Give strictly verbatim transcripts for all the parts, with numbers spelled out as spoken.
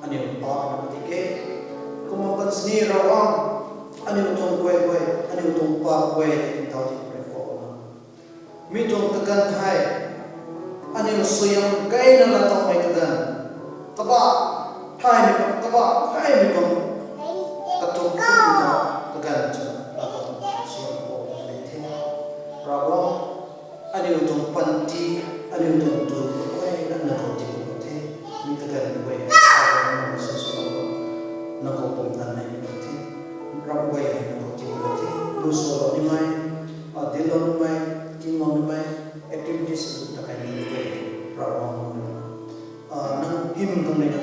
aniu paap na tiki, kumna kansini Ravguangc, aniu tuang guay guay, aniu tuang paap guay tei tau ti pray ko na. Mi tuang kaganv hei, aniu suaihiam kaina na tawmei kaganv, kabah thaymei tuang, kabah kaimei tuang, katuk kaganv chana, Ravguangc suaihiam ko na the. Ravguangc, aniu tuang panty, aniu tuang tu kaguayna nang khou tiilou the. Mi kaganv guay, nang khou pumtan nei ni the. Ram guay nang khou tiilou the. Lu swlou nimei, ah, dinclou nimei, kinglou nimei, activities ta kai ni guay, Ravguangc, ah, nang hym tuang ni na.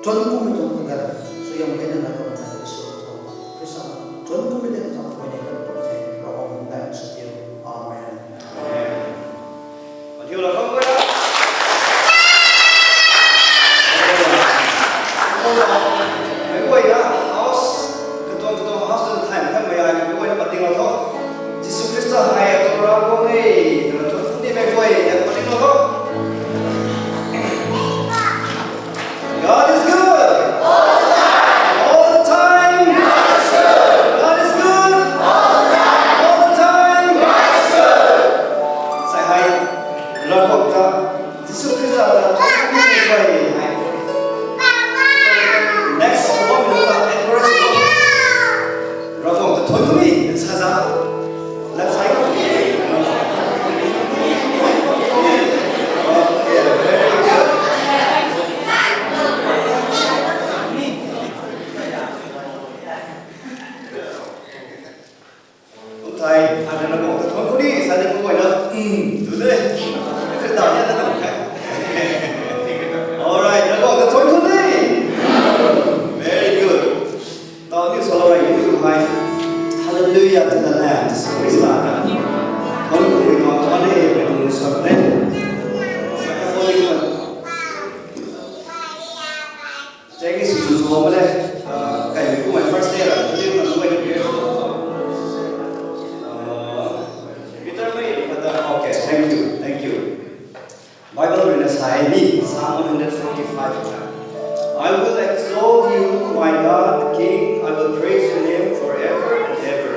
Thuanc kumei tuang kaganv, suaihiam kaina na tawmei ta Jisu tuang Khrista, thuanc kumei tuang kaganv guay ni na tawmei the, Ravguangc dai sa tiu. Amen. Amen. Mathiu la kong guay na. Meic guay na house, katuang katuang house tu thay thay mei ai, meic guay na patinglou tho. Jisu Khrista hei atuang Ravguangc e, twna thuanc ni meic guay na patinglou tho. God is good. All the time. God is good. All the time. Sai hei, Ravguangc ta, Jisu Khrista ta, next one, encourage. Ravguangc ta thuanc ni, sa za. Left side. Okay, very good. Kum thei, ana Ravguangc ta thuanc khou ni, sa ni kum guay na, mm, tu de. Kata ni na kum thei. Alright, Ravguangc ta thuanc khou ni. Very good. Tau ni swlou rey ni tu hei. Hallelujah to the Lamb, Jisu Khrista ta. Thuanc khou ni tuang thuanc ni, mei tuang ni sa ni. Mei tuang ni sa. Check ni sw sw sw bam le. Ah, kaimei kumei first day la, tu na kumei ni. Ah, Peter mei kata, okay, thank you, thank you. Bible rui na sa e ni, Psalm one hundred forty-five. I will extol you, my God, the King. I will praise your name forever and ever.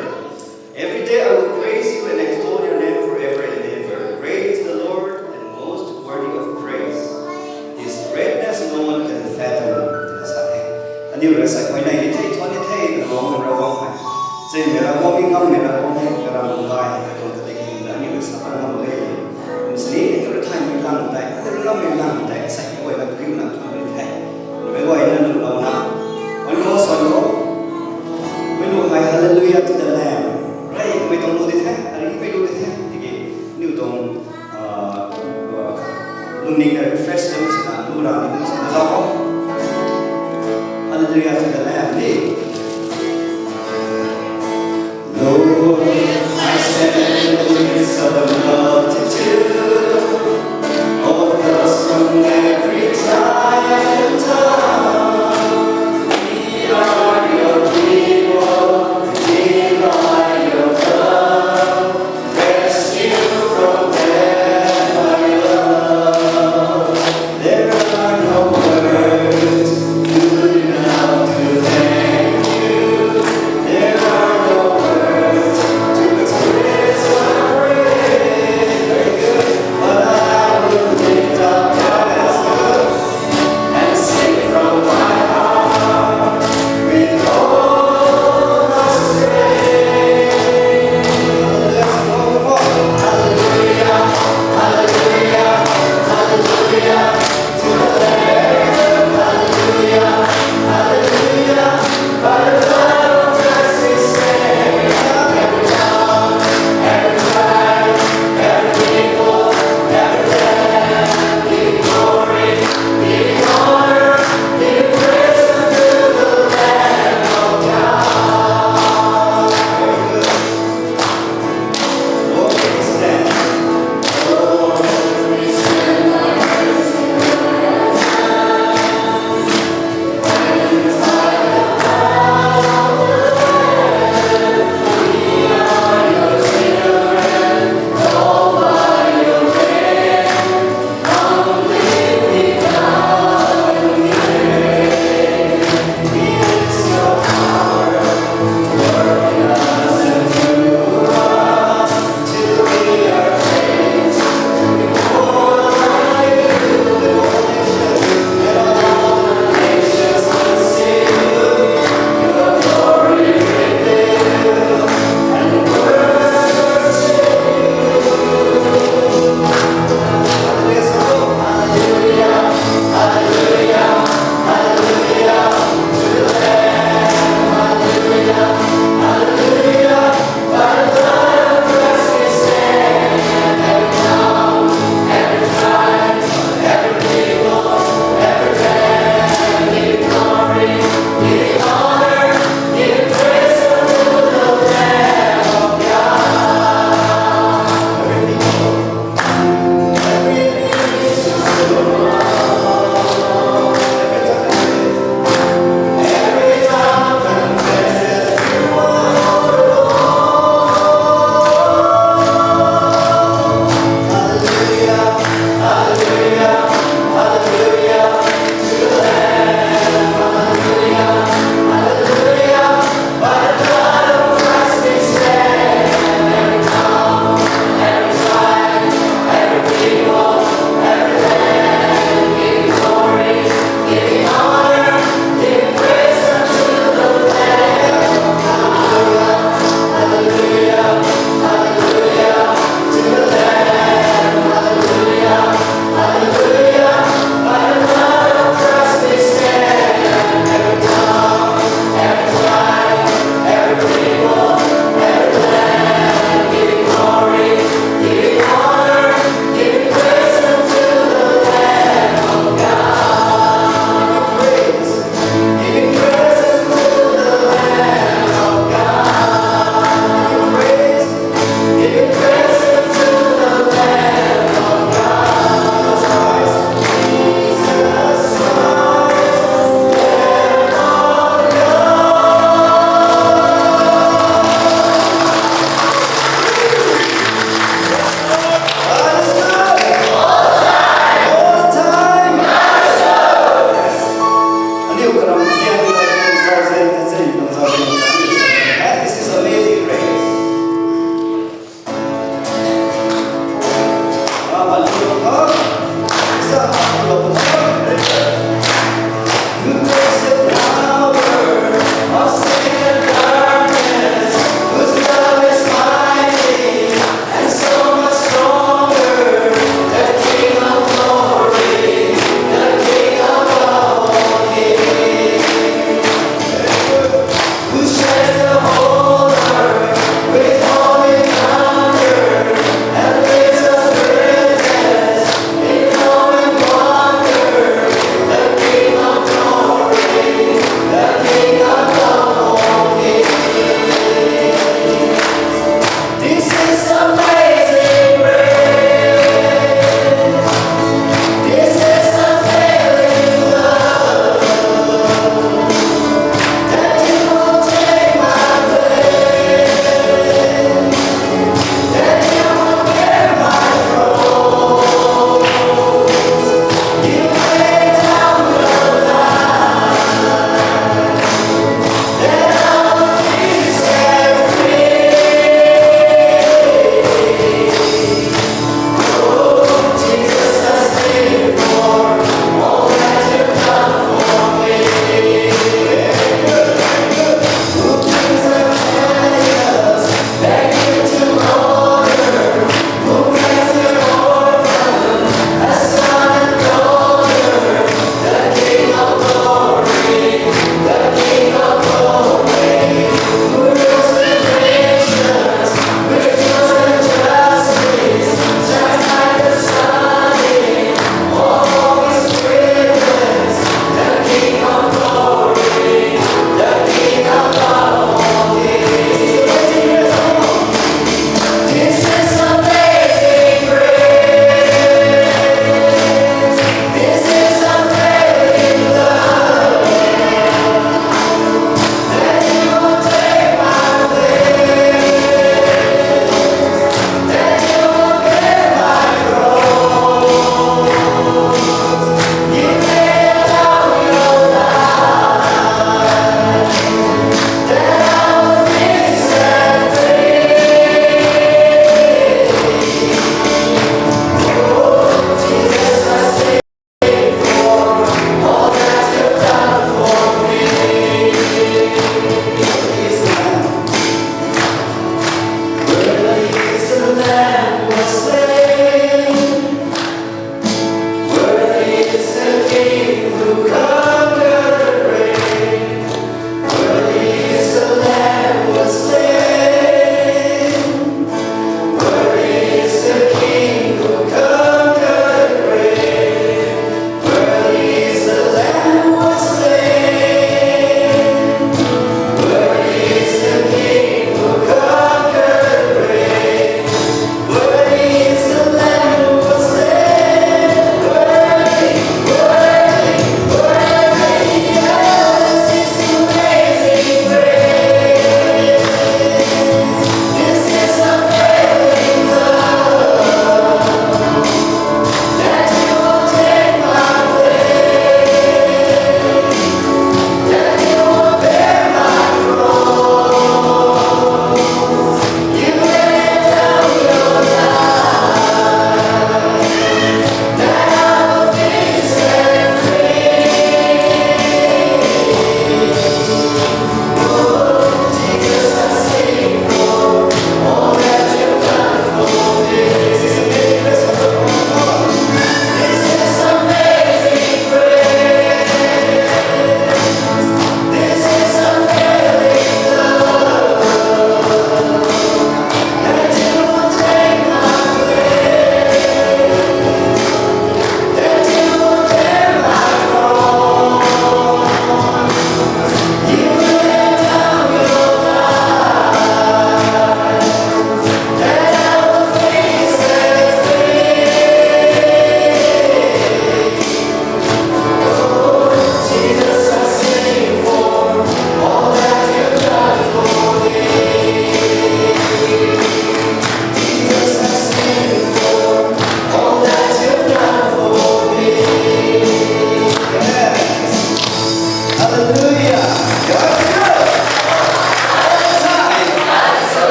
Every day I will praise you and extol your name forever and ever. Great is the Lord and most worthy of praise. His greatness no one can fathom. Aniu rui sa khuay nai ni the, thuanc ni the, Ravguangc, Ravguangc hei. Chei mei Ravguangc, mi ngam mei Ravguangc hei, karam lung gay, katuang kadik hei, aniu rui sa pat ngam mak ge. Kum sini, aniu rui thay mei lang tei, aniu rui ngam mei lang tei, sa khuay na kariu na thuanc ni the. Mei guay na nunc lou na. One more song, no? Mei lu hei, Hallelujah to the Lamb. Rey, mei tuang lu di the, ari mei lu di the. Tiki, aniu tuang, ah, ah, lungning na refresh na sina, lu ra ni sina zauc. Hallelujah to the Lamb, ni. Lord, I stand in the midst of a multitude of those from every tribe.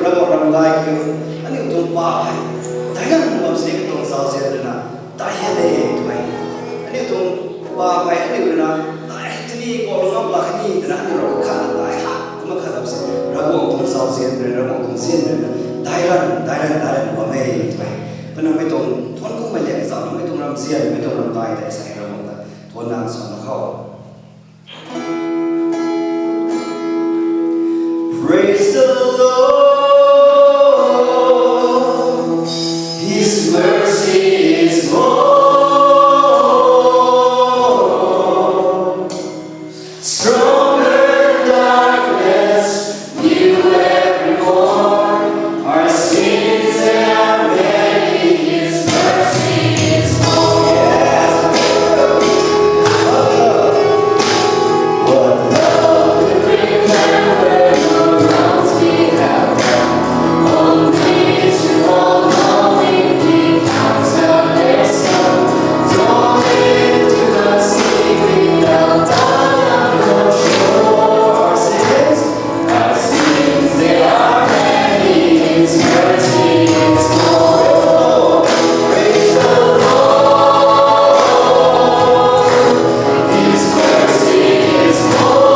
Ravguangc ram gay kiu, aniu tuang paap hei daic ganv bam sini katuang zauzian rui na daic hei de twmei. Aniu tuang paap hei aniu rui na daic hei tini kuak lou ngam lak hei ni twna aniu rui khat na daic hak kumna khat bam sini Ravguangc tuang zauzian rui, Ravguangc tuang zian rui na daic ganv, daic ganv, daic ganv bam e twmei. Kumna mei tuang thuanc kummei liang zauc na mei tuang ramzian, mei tuang ramdaic tei sa Ravguangc ta thuanc nang sa na khou. Praise the Lord. His mercy is more. Stronger than darkness, new every morn. Our sins they are many, His mercy is more. Yes. What love could remember the wrongs we have done? Only to all knowing He counts our sins. Don't live to us, we will bow down, for sure our sins. Our sins, they are many, His mercy is more. Praise the Lord. His mercy is more.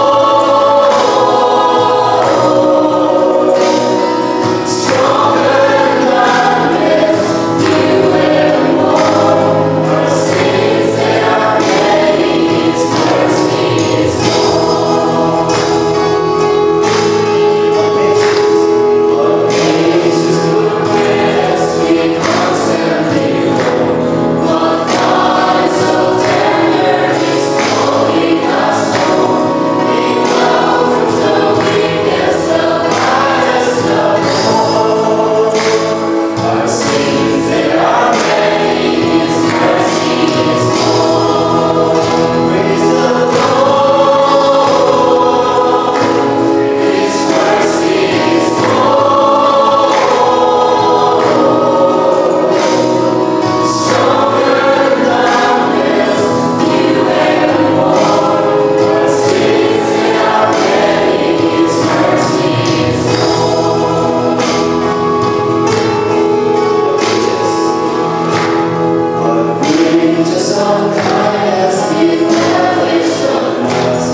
Stronger than darkness, new every morn. Our sins, they are many, His mercy is more. What patience, what patience, we constantly behold. What God is so tender, is calling us home. He welcomes the weakest, the vilest of all. Our sins, they are many, His mercy is more. Praise the Lord. His mercy is more. Stronger than darkness, new every morn. Our sins, they are many, His mercy is more. What riches of kindness He lavished on us.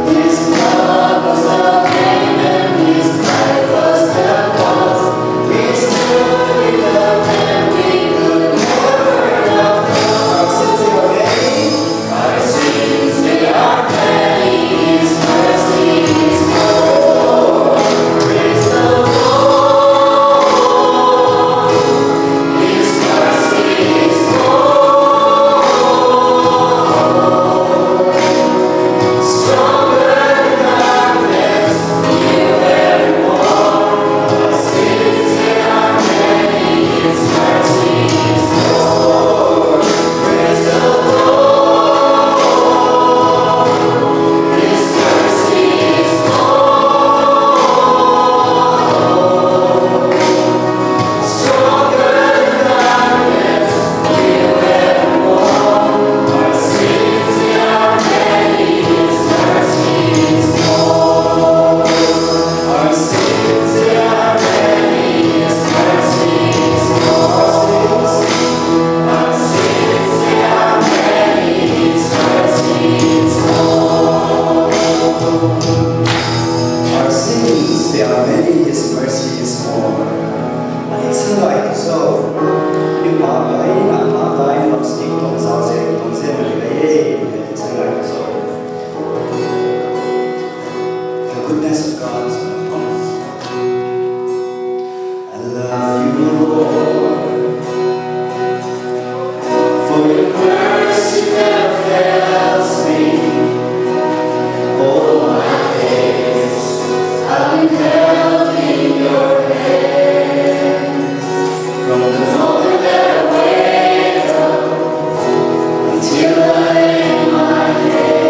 His love was the aim and His life was the cause. We stood in the land we could never have known. Our sins are many. Our sins, they are many, His mercy is more. Praise the Lord. His mercy is more. Stronger than darkness, new every morn. Our sins, they are many, His mercy is more. Praise the Lord. His mercy is more. Stronger than darkness, new every morn. Our sins, they are many, His mercy is more. Our sins, they are many, His mercy is more. Our sins, they are many, His mercy is more. Our sins, they are many, His mercy is more. Aniu sa gay tu cho? Aniu paap hei na paap daic bam sini katuang zauzian, katuang zian rui na daic e. Aniu sa gay tu cho? The goodness of God is upon us. I love you, Lord, for your mercy never fails me. All my days I've been held in your hands. From the moment that I wake up until I lay my head,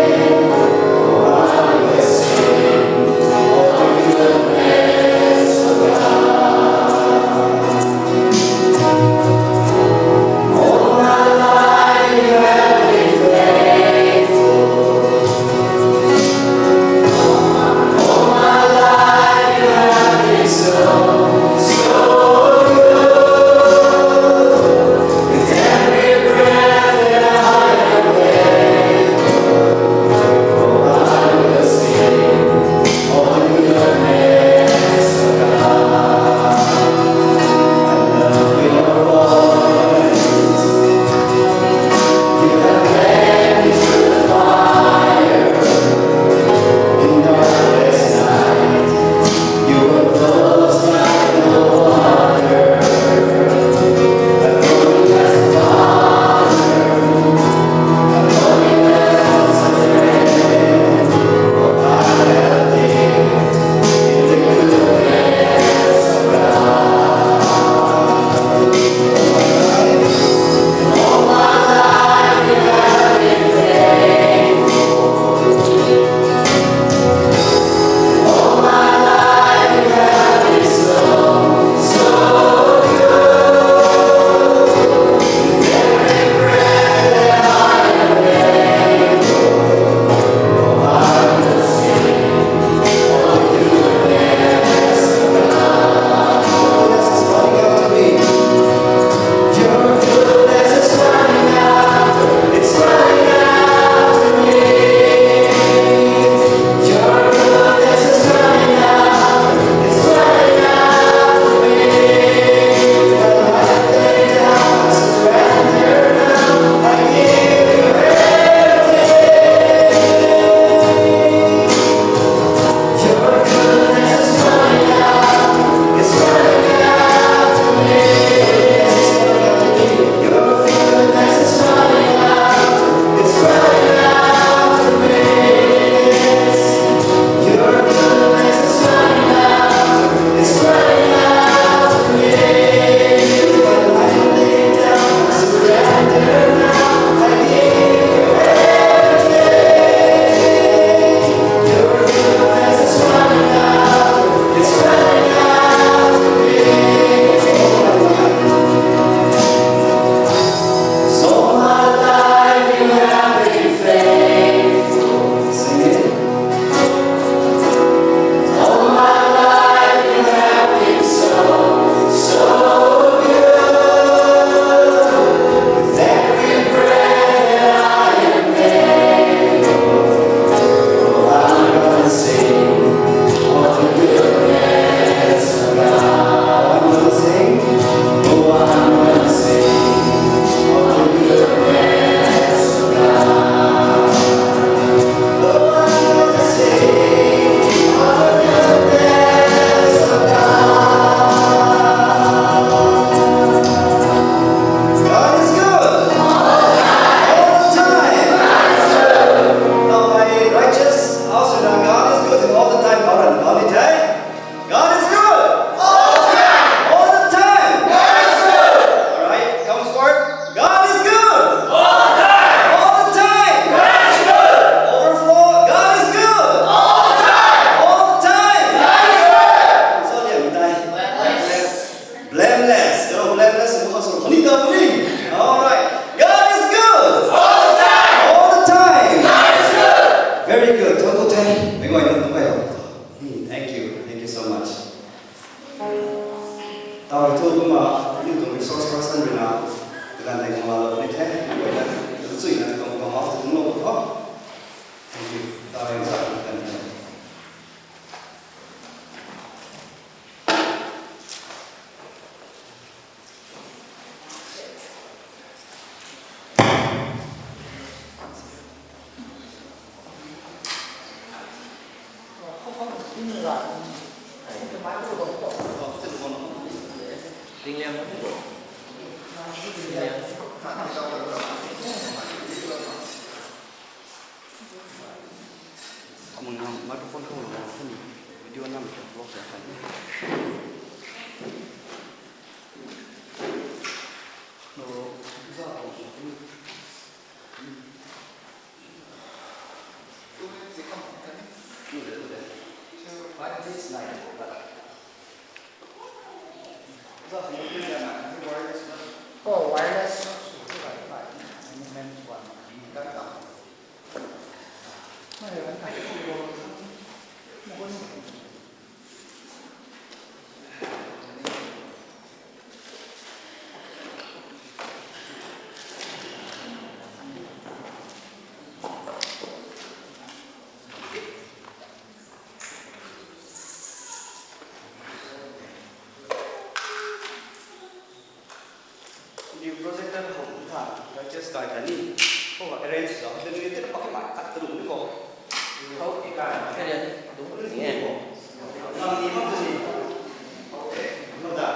Tau thu kumna, aniu tuang resource person rui na, kaganv tei kumna lou ni the, kuay na, chuina tuang tuang hou tuang lou tho. Thank you. Tau sa kan. Microphone khou lou na, video nam vlog sa kan. Oh, wireless. Ni projector hou tha, just kai ta ni. Ko arrange sa, then ni te pakma kat tu ni ko. Hou ki kai, arrange tu ni ko. Ngam ni ma tu ni. Okay, no da.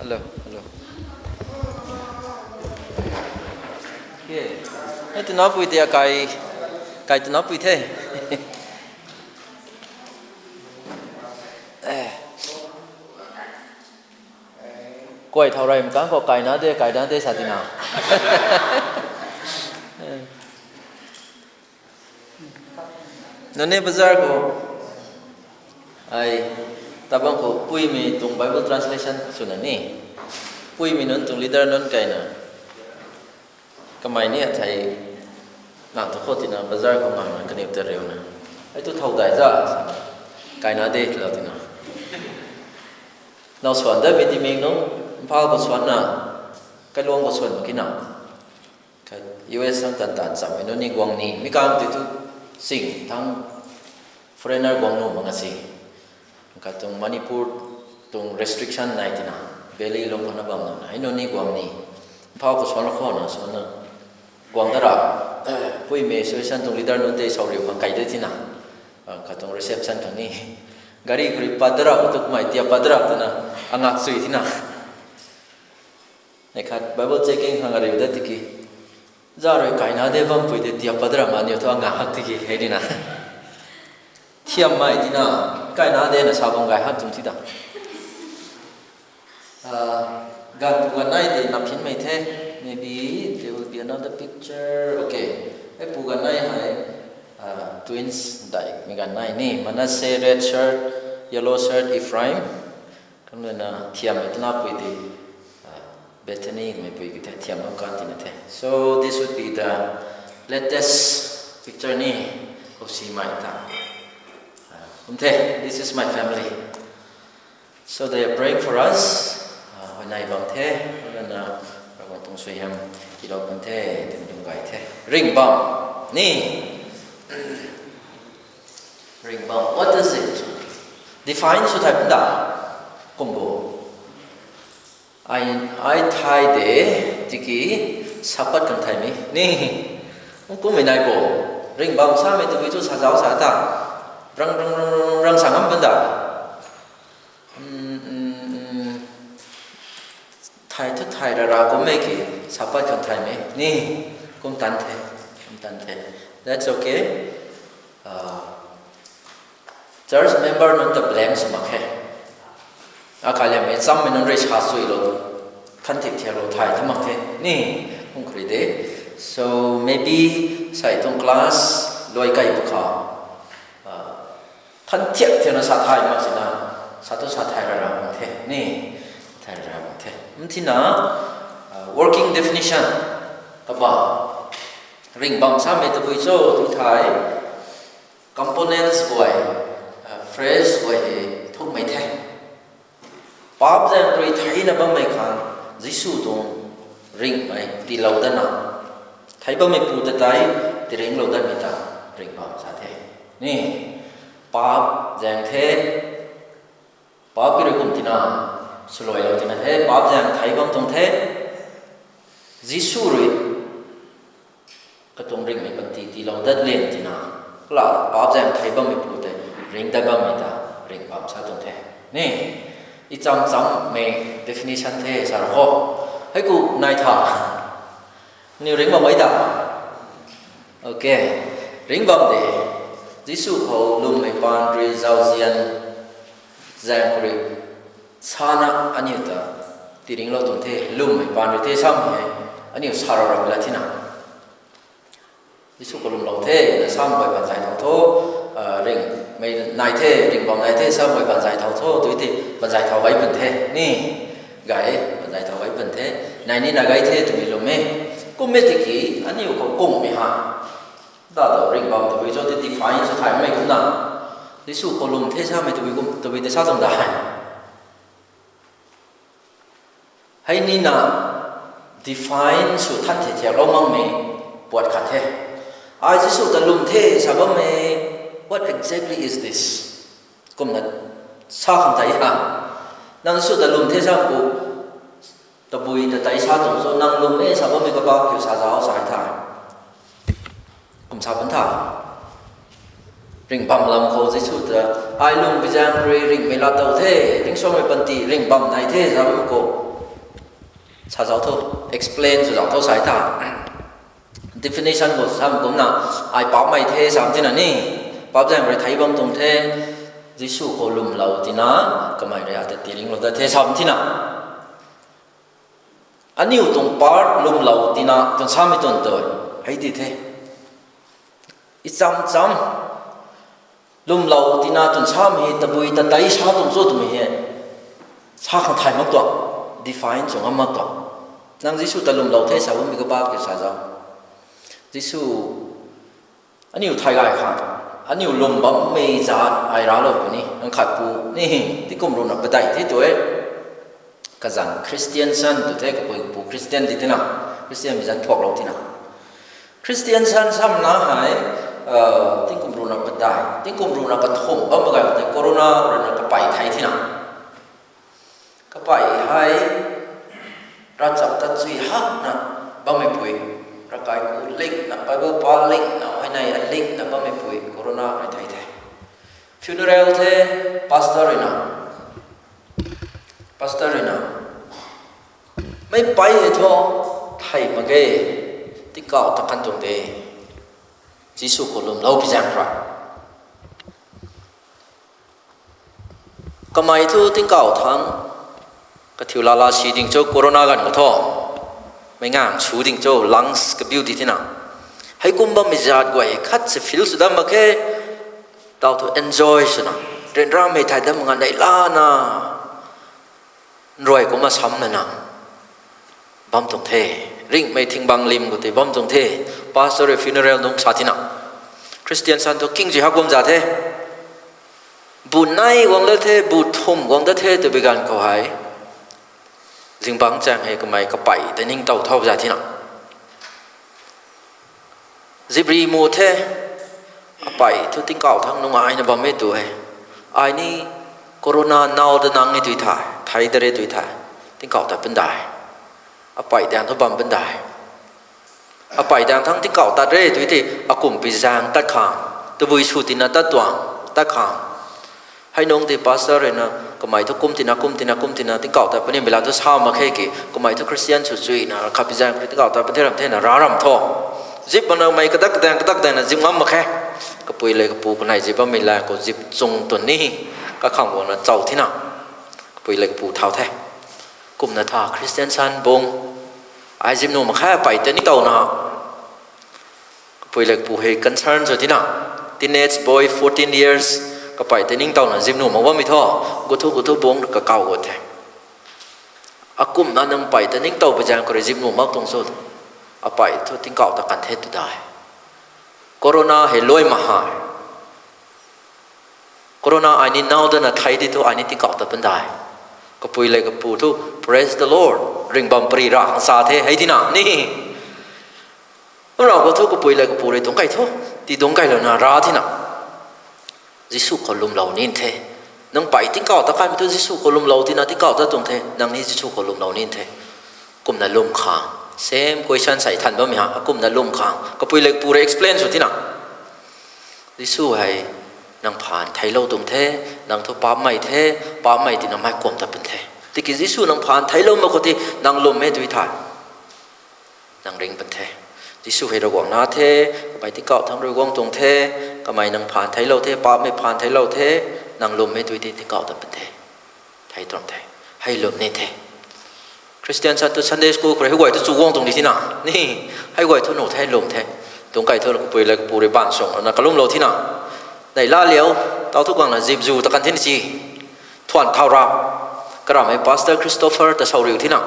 Hello, hello. Okay. Hei twna pui tia kai, kai twna pui the. Eh. Kuay thau rei mkang khou kaina de, kaina de sa tina. Noney bazar khou, ai, tabang khou puimei tuang Bible translation swna ni. Puimei nunc tuang leader nunc kaina. Kamei ni athei nang tu khou tina bazar khou ngang na kaniw ta riuna. Ai tu thau dai za, kaina de lou tina. Nau swan da mi ti ming nung, Imphal khou swan na, kailuang khou swan mak kina. Khat U S ang tan tan cham mi nunc ni guang ni, mi kang ti tu sing thang foreigner guang nu mak nga si. Khat tuang Manipur tuang restriction nai tina, Valley lung khou na bam nuna, hei nunc ni guang ni. Imphal khou swan ra khou na, swan na. Guang da ra, puimei association tuang leader nunc tei sauriu khang kai de tina. Ah, khat tuang reception khang ni. Gari khou rui pat da ra, khou tu kumei tia pat da ra twna, angak sui tina. Nei khat Bible checking khang ariu da tiki. Za rui kaina de bam pui de tia pat da ra ma niu thu angak hak tiki, hei rina. Thiam mei tina, kaina de na sa bam gay hak tuang ti ta. Ah, ganv pu ganv nai de nap hin mei the. Maybe there will be another picture. Okay. Hei pu ganv nai hei, ah, twins dai mi ganv nai ni. Manasseh red shirt, yellow shirt, Ephraim. Kumna thiam mei twna pui ti, ah, Bethany mei pui ki the, thiam bam kan tina the. So this would be the latest picture ni, O C mei ta. Ah, kum the, this is my family. So they are praying for us. Ah, huayney bam the, kumna, Ravguangc tuang suaihiam tiilou kan the, twna tuang gay the. Ringhbam ni. Ringhbam, what is it? Define sw thay pun da. Kum bo. Ai, ai thay de, tiki, sapat kan thay mi. Ni. Kum mi nai bo. Ringhbam samei tu bi tu sa zauc sa ta. Rang, rang, rang, rang, rang sa ngam pun da. Hmm, hmm, hmm. Thay thu thay ra ra kum e ki, sa pat khang thaymei ni, kum tan the, kum tan the. That's okay. Church member nunc ta blame sw mak khe. Akaliammei chammei nunc rui sa suilou, khan thik thiaklou thay ta mak the ni, kum khri de. So maybe sei tuang class luai kai bu kha, than thiak thiakna sa thay mak sina, sa tu sa thay ra ra mak the ni, thay ra ra mak the. Mthina, working definition kaba, ringh bam samei tabui cho tu thei, components guay, phrase guay hei thukmei the. Paap zaeng rui theina bammei khang Jisu tuang ringhmei tiilou datna, thei bammeipu ta tei tiiringlou datmei ta ringh bam sa the ni. Paap zaeng the, paap ki rui kum tina swluailou tina the, paap zaeng thei bam tuang the. Jisu rui katuang ringhmei panty tiilou dat lan tina, kala paap zaeng thei bammeipu tei ring dat bammei ta ringh bam sa tuang the ni. I cham chammei definition the sa ra kho. Hei ku nai tha, niw ringh bam e ta? Okay, ringh bam de. Jisu khou lwmmei paan rui zauzian zaeng khou rui sana aniu ta tiiringlou tuang the, lwmmei paan rui the samei hei aniu sa rau ram la thina. Jisu khou lwmlou the na samei guay banzay thau tho, ringhmei nai the, ringh bam nai the samei guay banzay thau tho, tui ti banzay thau gay pun the ni, gay, banzay thau gay pun the, nai nina gay the twmei lwm e. Kum e tiki aniu khou kummei ha, ta ta ringh bam tabui cho ti define sw thaymei kumna, Jisu khou lwm the samei tabui kum tabui tei sa tuang da hei. Hei nina define sw than the thiaklou makmei puat khat the. Ai Jisu ta lwm the sa bammei, what exactly is this? Kumna sa khang tei ha. Nang Jisu ta lwm the sa pu, tabui ta tei sa tuang cho, nang lwm e sa bammei kaba kiu sa zauc sa tha. Kum sa pun tha. Ringh bam lam khou Jisu ta, ai lwm pi zaeng rui ringhmei laa tow the, ringcsuangmei panty ringh bam nai the sa bam khou sa zauc tho, explain sw zauc tho sa tha. Definition khou sam kumna, ai paapmei the sam tina ni, paap zaeng rui thei bam tuang the, Jisu khou lwmlou tina, kamei rui ata tiiringlou dat the sam tina. Aniu tuang part lwmlou tina twn samei twn tu hei di the. I cham cham lwmlou tina twn samei hei tabui ta tei sa tuang cho twmei hei sa khang thay mak tuang, define sw ngam mak tuang. Nang Jisu ta lwmlou the sa bammei kaba kiu sa zauc. Jisu aniu thay gay khang, aniu lwm bammei zaat ai raclou puni, nang khat pu ni, tingkum ruhna padeih the tu e. Kazanc Christian san tu the, kapui pu Christian di tina, Christian mei zanc thuaklou tina. Christian san samna hei, tingkum ruhna padeih, tingkum ruhna kathumh bam gay tei corona ruina kapey thei tina. Kapey hei, ravchap tat chui hakna bammeipui, ravkai ku likna, Bible pa likna, huayney a likna bammeipui corona rui thei the. Funeral the, pastor ruina, pastor ruina, mei pei hei thu thei mak ge, tingkauh ta kan tuang de, Jisu khou lwmlou pi zaeng rui. Kamei thu tingkauh thangc kathiu lala si ding cho, corona ganv khou thu, meic ngang su ding cho, lungs kabiu di tina. Heikum bammei zaat guay khat se feel sw dam mak khe, tau thu enjoy swna, ryanramei thay dam mak nga neih lana, nruai kumna samlana bam tuang the. Ringhmei thing bang lim khou tei bam tuang the. Pastor rui funeral nungc sa tina, Christian san thu kingzui hak bam za the. Bu nei guang dat the, bu thumh guang dat the twbi ganv khou hei, zingbangc chaeng hei kamei kapey tei ningtow thau za tina. Zipri mu the, apey thu tingkauh thangc nungaina bam e tu e. Ai ni corona nau da nang e tui the, thei da re tui the, tingkauh tat pun dai. Apey daeng thu bam pun dai. Apey daeng thangc tingkauh tat re tui tei, akumhpui zaeng tat khang, tabui sw tina tat tuang, tat khang. Hei nungc tei pastor ruina Kamei thu kum tina, kum tina, kum tina, tingkauh ta puni mei la thu sa mak khe ki. Kamei thu Christian sw chuina, khat pi zaeng khou tingkauh ta puni the ram thena, ra ram tho. Zip bang na mei kadak daeng, kadak daeng na zip ngam mak khe. Kapui le kapu kanei zip bammei la khou zip chung twn ni. Kakhang guang na chau thina. Kapui le kapu thau the. Kumna tha Christian san bung. Ai zip nuh mak khe, pei ta ningtow na. Kapui le kapu hei concern sw tina. Teenage boy, fourteen years, kapei ta ningtow na zip nuh mak bammei tho. Gu thu, gu thu bung kakau gu the. Akumna nang pei ta ningtow pi zaeng khou rui zip nuh mak tuang sw. Apei thu tingkauh ta kan the tu dai. Corona hei luai mak hei. Corona ai ni nau dana thei di thu ai ni tingkauh ta pun dai. Kapui le kapu thu, praise the Lord, ringbam pari ra khang sa the, hei tina ni. Kum rau khou thu kapui le kapu rui dungc kai thu, ti dungc kailouna ra thina. Jisu khou lwmlou ni the. Nang pei tingkauh ta kaimei thu Jisu khou lwmlou tina tingkauh ta tuang the, nang ni Jisu khou lwmlou ni the. Kumna lwm khang. Same question sei than bammei ha, kumna lwm khang. Kapui le kapu rui explain sw tina. Jisu hei nang phaan theiclou tuang the, nang thu paapmei the, paapmei tina mei kuam ta pun the. Tiki Jisu nang phaan theiclou mak khou ti nang lwm e tui tha. Nang ring pun the. Jisu hei Ravguangc na the, kamei tingkauh thangc rui guang tuang the, kamei nang phaan theiclou the, paapmei phaan theiclou the, nang lwm e tui ti tingkauh ta pun the. Thei tuang the. Hei lwm ni the. Christian san tu Sunday school khou rui hei guay thu chu guang tuang di tina. Ni, hei guay thu nuh the, lwm the. Dungc kai thu kapui le kapu rui baanv sung na kalumlou thina. Nei la liau, tau thu guangna zip zu ta kan thina si. Thuan thau ra. Karamhmei Pastor Christopher ta sauriu thina.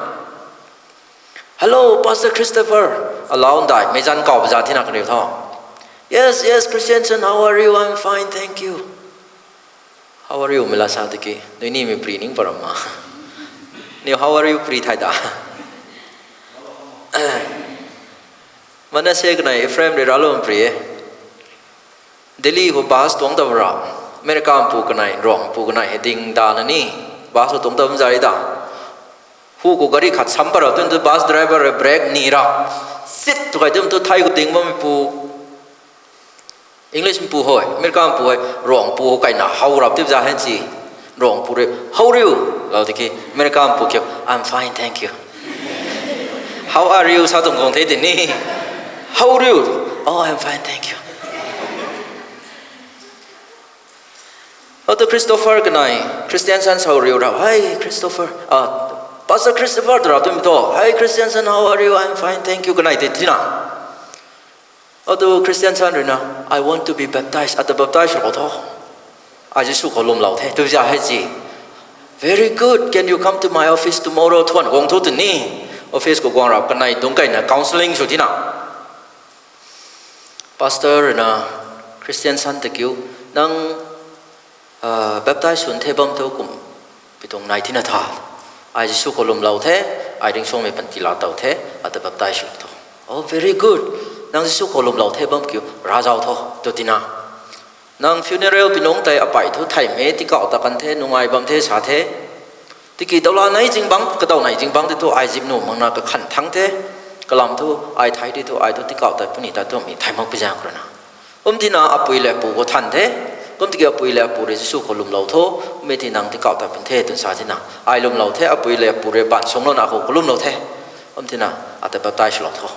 Hello, Pastor Christopher. Alau ndai, mei zanc kau baza thina kaniw tho. Yes, yes, Christian san, how are you? I'm fine, thank you. How are you? Mei la sa tiki, nui ni mei pri ning param ma. Niw how are you pri thai da. Manasseh kanei Ephraim rui ralou pri e. Delhi khou bus tuang ta ra. America pu kanei, Ruang pu kanei, hei ding dana ni. Bus khou tuang ta bam zai da. Hu khou gari khat sam pat ra, tun tu bus driver rui brake ni ra. Sit tu kai tum tu thai khou ding bammei pu. English pu hoi, America pu hoi, Ruang pu hou kaina how rap tip za hen si. Ruang pu rui, how are you? Lau tiki, America pu kiu, I'm fine, thank you. How are you? Sa tuang kong the tini. How are you? Oh, I'm fine, thank you. Atu Christopher kanei, Christian san sauriu ra, hi Christopher, ah, Pastor Christopher tu ra tumei tho, hi Christian san, how are you? I'm fine, thank you, kanei tei thina. Atu Christian san rui na, I want to be baptized, ata baptize rou tho. Ai Jisu khou lwmlou the, tu za hei si. Very good, can you come to my office tomorrow? Thuan guang thu tini, office khou guang rap kanei dungc kaina counselling sw thina. Pastor rui na, Christian san ta kiu, nang, ah, baptize swn the bam thu kum pi tuang nai thina tha. Ai Jisu khou lwmlou the, ai ringcsuangmei panty laa tow the, ata baptize sw tho. Oh, very good. Nang Jisu khou lwmlou the bam kiu, ra zau tho, tu tina. Nang funeral pi nungc tei apei thu theimei tingkauh ta kan the, nungai bam the sa the. Tiki daula nei zingbangc, kadaw nei zingbangc tei thu ai zip nuh makna kakhan thangc the. Kalam thu ai thei di thu ai thu tingkauh ta puni ta twmei thei mak pi zaeng khou rui na. Kum tina apui le apu khou than the. Kum tiki apui le apu rui Jisu khou lwmlou tho. Kummei ti nang tingkauh ta pun the twn sa tina. Ai lwmlou the, apui le apu rui baanv sunglouna khou kalwmlou the. Kum tina ata baptize lou tho.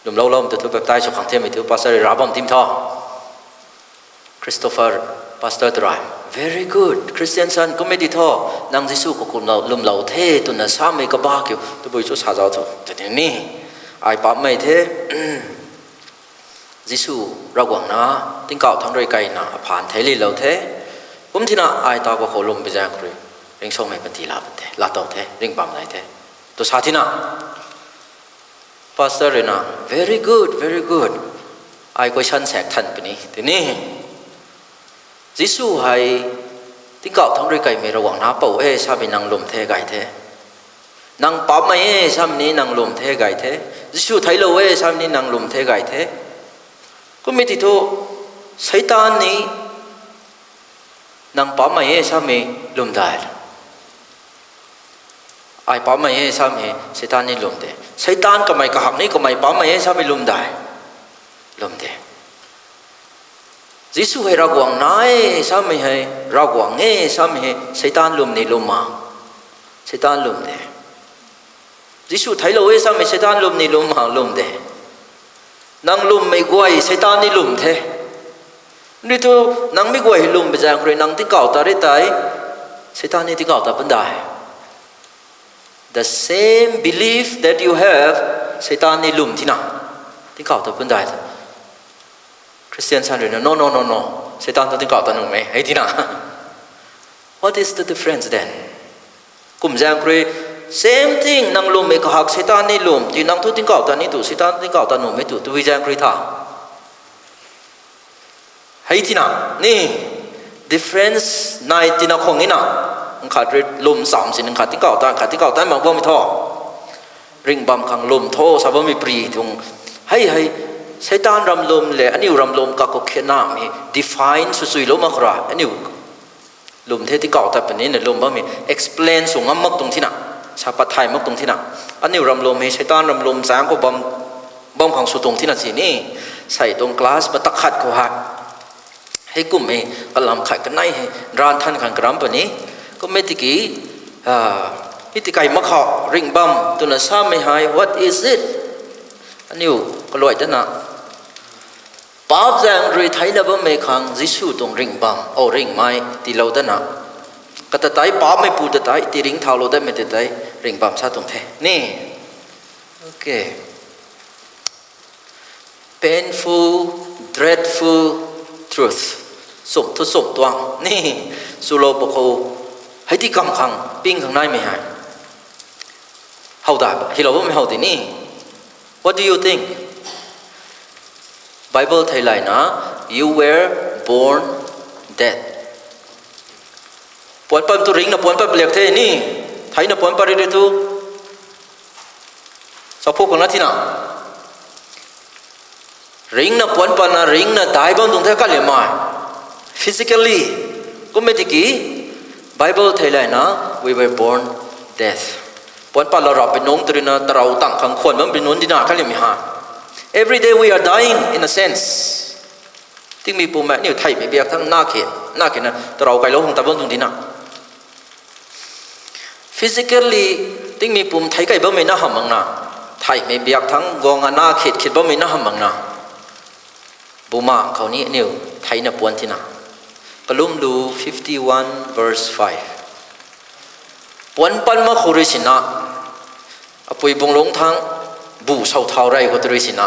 Lwmlou lou tu thu baptize sw khang themei thu pastor rui ra bam tim tho. Christopher, pastor tu ra, very good, Christian san, kummei ti tho, nang Jisu khou kumlou, lwmlou the twna samei kaba kiu, tabui chu sa zau tho, tw tini. Ai paapmei the, Jisu Ravguangc na, tingkauh thangc rui kaina, aphaan theic lilou the. Kum tina ai ta khou khou lwm pi zaeng khou rui, ringcsuangmei panty laa pat the, laa tow the, ringh bam nai the. Tu sa tina. Pastor rui na, very good, very good. Ai question saek than puni, tini. Jisu hei, tingkauh thangc rui kaimei Ravguangc na pou e, samei nang lwm the gay the. Nang paapmei e, samei ni nang lwm the gay the. Jisu theiclou e, samei ni nang lwm the gay the. Kummei ti thu, Seitaan ni, nang paapmei e, samei lwm dai. Ai paapmei e, samei Seitaan ni lwm de. Seitaan kamei kahak ni kamei paapmei e, samei lwm dai. Lwm de. Jisu hei Ravguangc nai samei hei, Ravguangc e samei hei, Seitaan lwm ni lwm ma? Seitaan lwm de. Jisu theiclou e samei Seitaan lwm ni lwm ma? Lwm de. Nang lwmmei guay Seitaan ni lwm the. Ni thu, nang mi guay hei lwm pui zaeng khou rui nang tingkauh ta ri tei, Seitaan ni tingkauh ta pun dai. The same belief that you have, Seitaan ni lwm thina, tingkauh ta pun dai. Christian san rui na, no, no, no, no. Seitaan thu tingkauh ta nuh e, hei thina. What is the difference then? Kum zaeng khou rui, same thing, nang lwmmei kahak Seitaan ni lwm, ti nang thu tingkauh ta ni tu, Seitaan tingkauh ta nuhmei tu, tabui zaeng khou rui tha. Hei thina, ni, difference nai tina khang ina, nkhat rui lwm cham si, nkhat tingkauh ta, nkhat tingkauh ta mak bammei thu. Ringh bam khang lwm tho sa bammei pri tuang. Hei hei, Seitaan ram lwm le, aniu ram lwm kakhou khenamei, define sw suilou mak khou ra, aniu lwm the tingkauh ta puni na lwm bammei, explain sw ngam mak tuang thina, sa pat thay mak tuang thina. Aniu ram lwm hei Seitaan ram lwm zaeng khou bam, bam khang sw tuang thina si ni, sei tuang class matak khat khou hei. Hei kummei, kalam khat kanei hei, ran than khang karam puni. Kummei tiki, ah, mi tikai mak khou, ringh bam twna samei hei, what is it? Aniu kaluai dana, paap zaeng rui theina bammei khang Jisu tuang ringh bam, o ringhmei tiilou dana, kata tei paapmeipu ta tei, ti ringcthaulou datmei ta tei, ringh bam sa tuang the ni. Okay. Painful, dreadful truth. Chumh thu chumh tuang ni, chulou pwkhou, hei di kam khang, ping khang naimei hei, how da, hilou bammei how di ni. What do you think? Bible theilayna, you were born dead. Puan pat tu ringcna puan pat paliak the ni, theina puan pat ri ri tu, chaphuk khang na thina. Ringcna puan patna, ringcna dai bam tuang the kaliammei. Physically, kummei tiki, Bible theilayna, we were born dead. Puan patlou rap pui nungc tu ruina tarou tang khang khwan bam pui nunc dina kaliammei ha. Every day we are dying in a sense. Tingmei pum mei aniu theihmei biak thang na khe, na khe na tarou kailou hang ta bam tuang dina. Physically, tingmei pum thei kai bammei na hamh makna, theihmei biak thang guang ana khit khit bammei na hamh makna, bumaengh khou ni aniu theina puan thina. Kalumlu fifty-one verse five. Puan pat mak khou rui sina, apui bunglungc thang bu sau thau rey khou tu rui sina,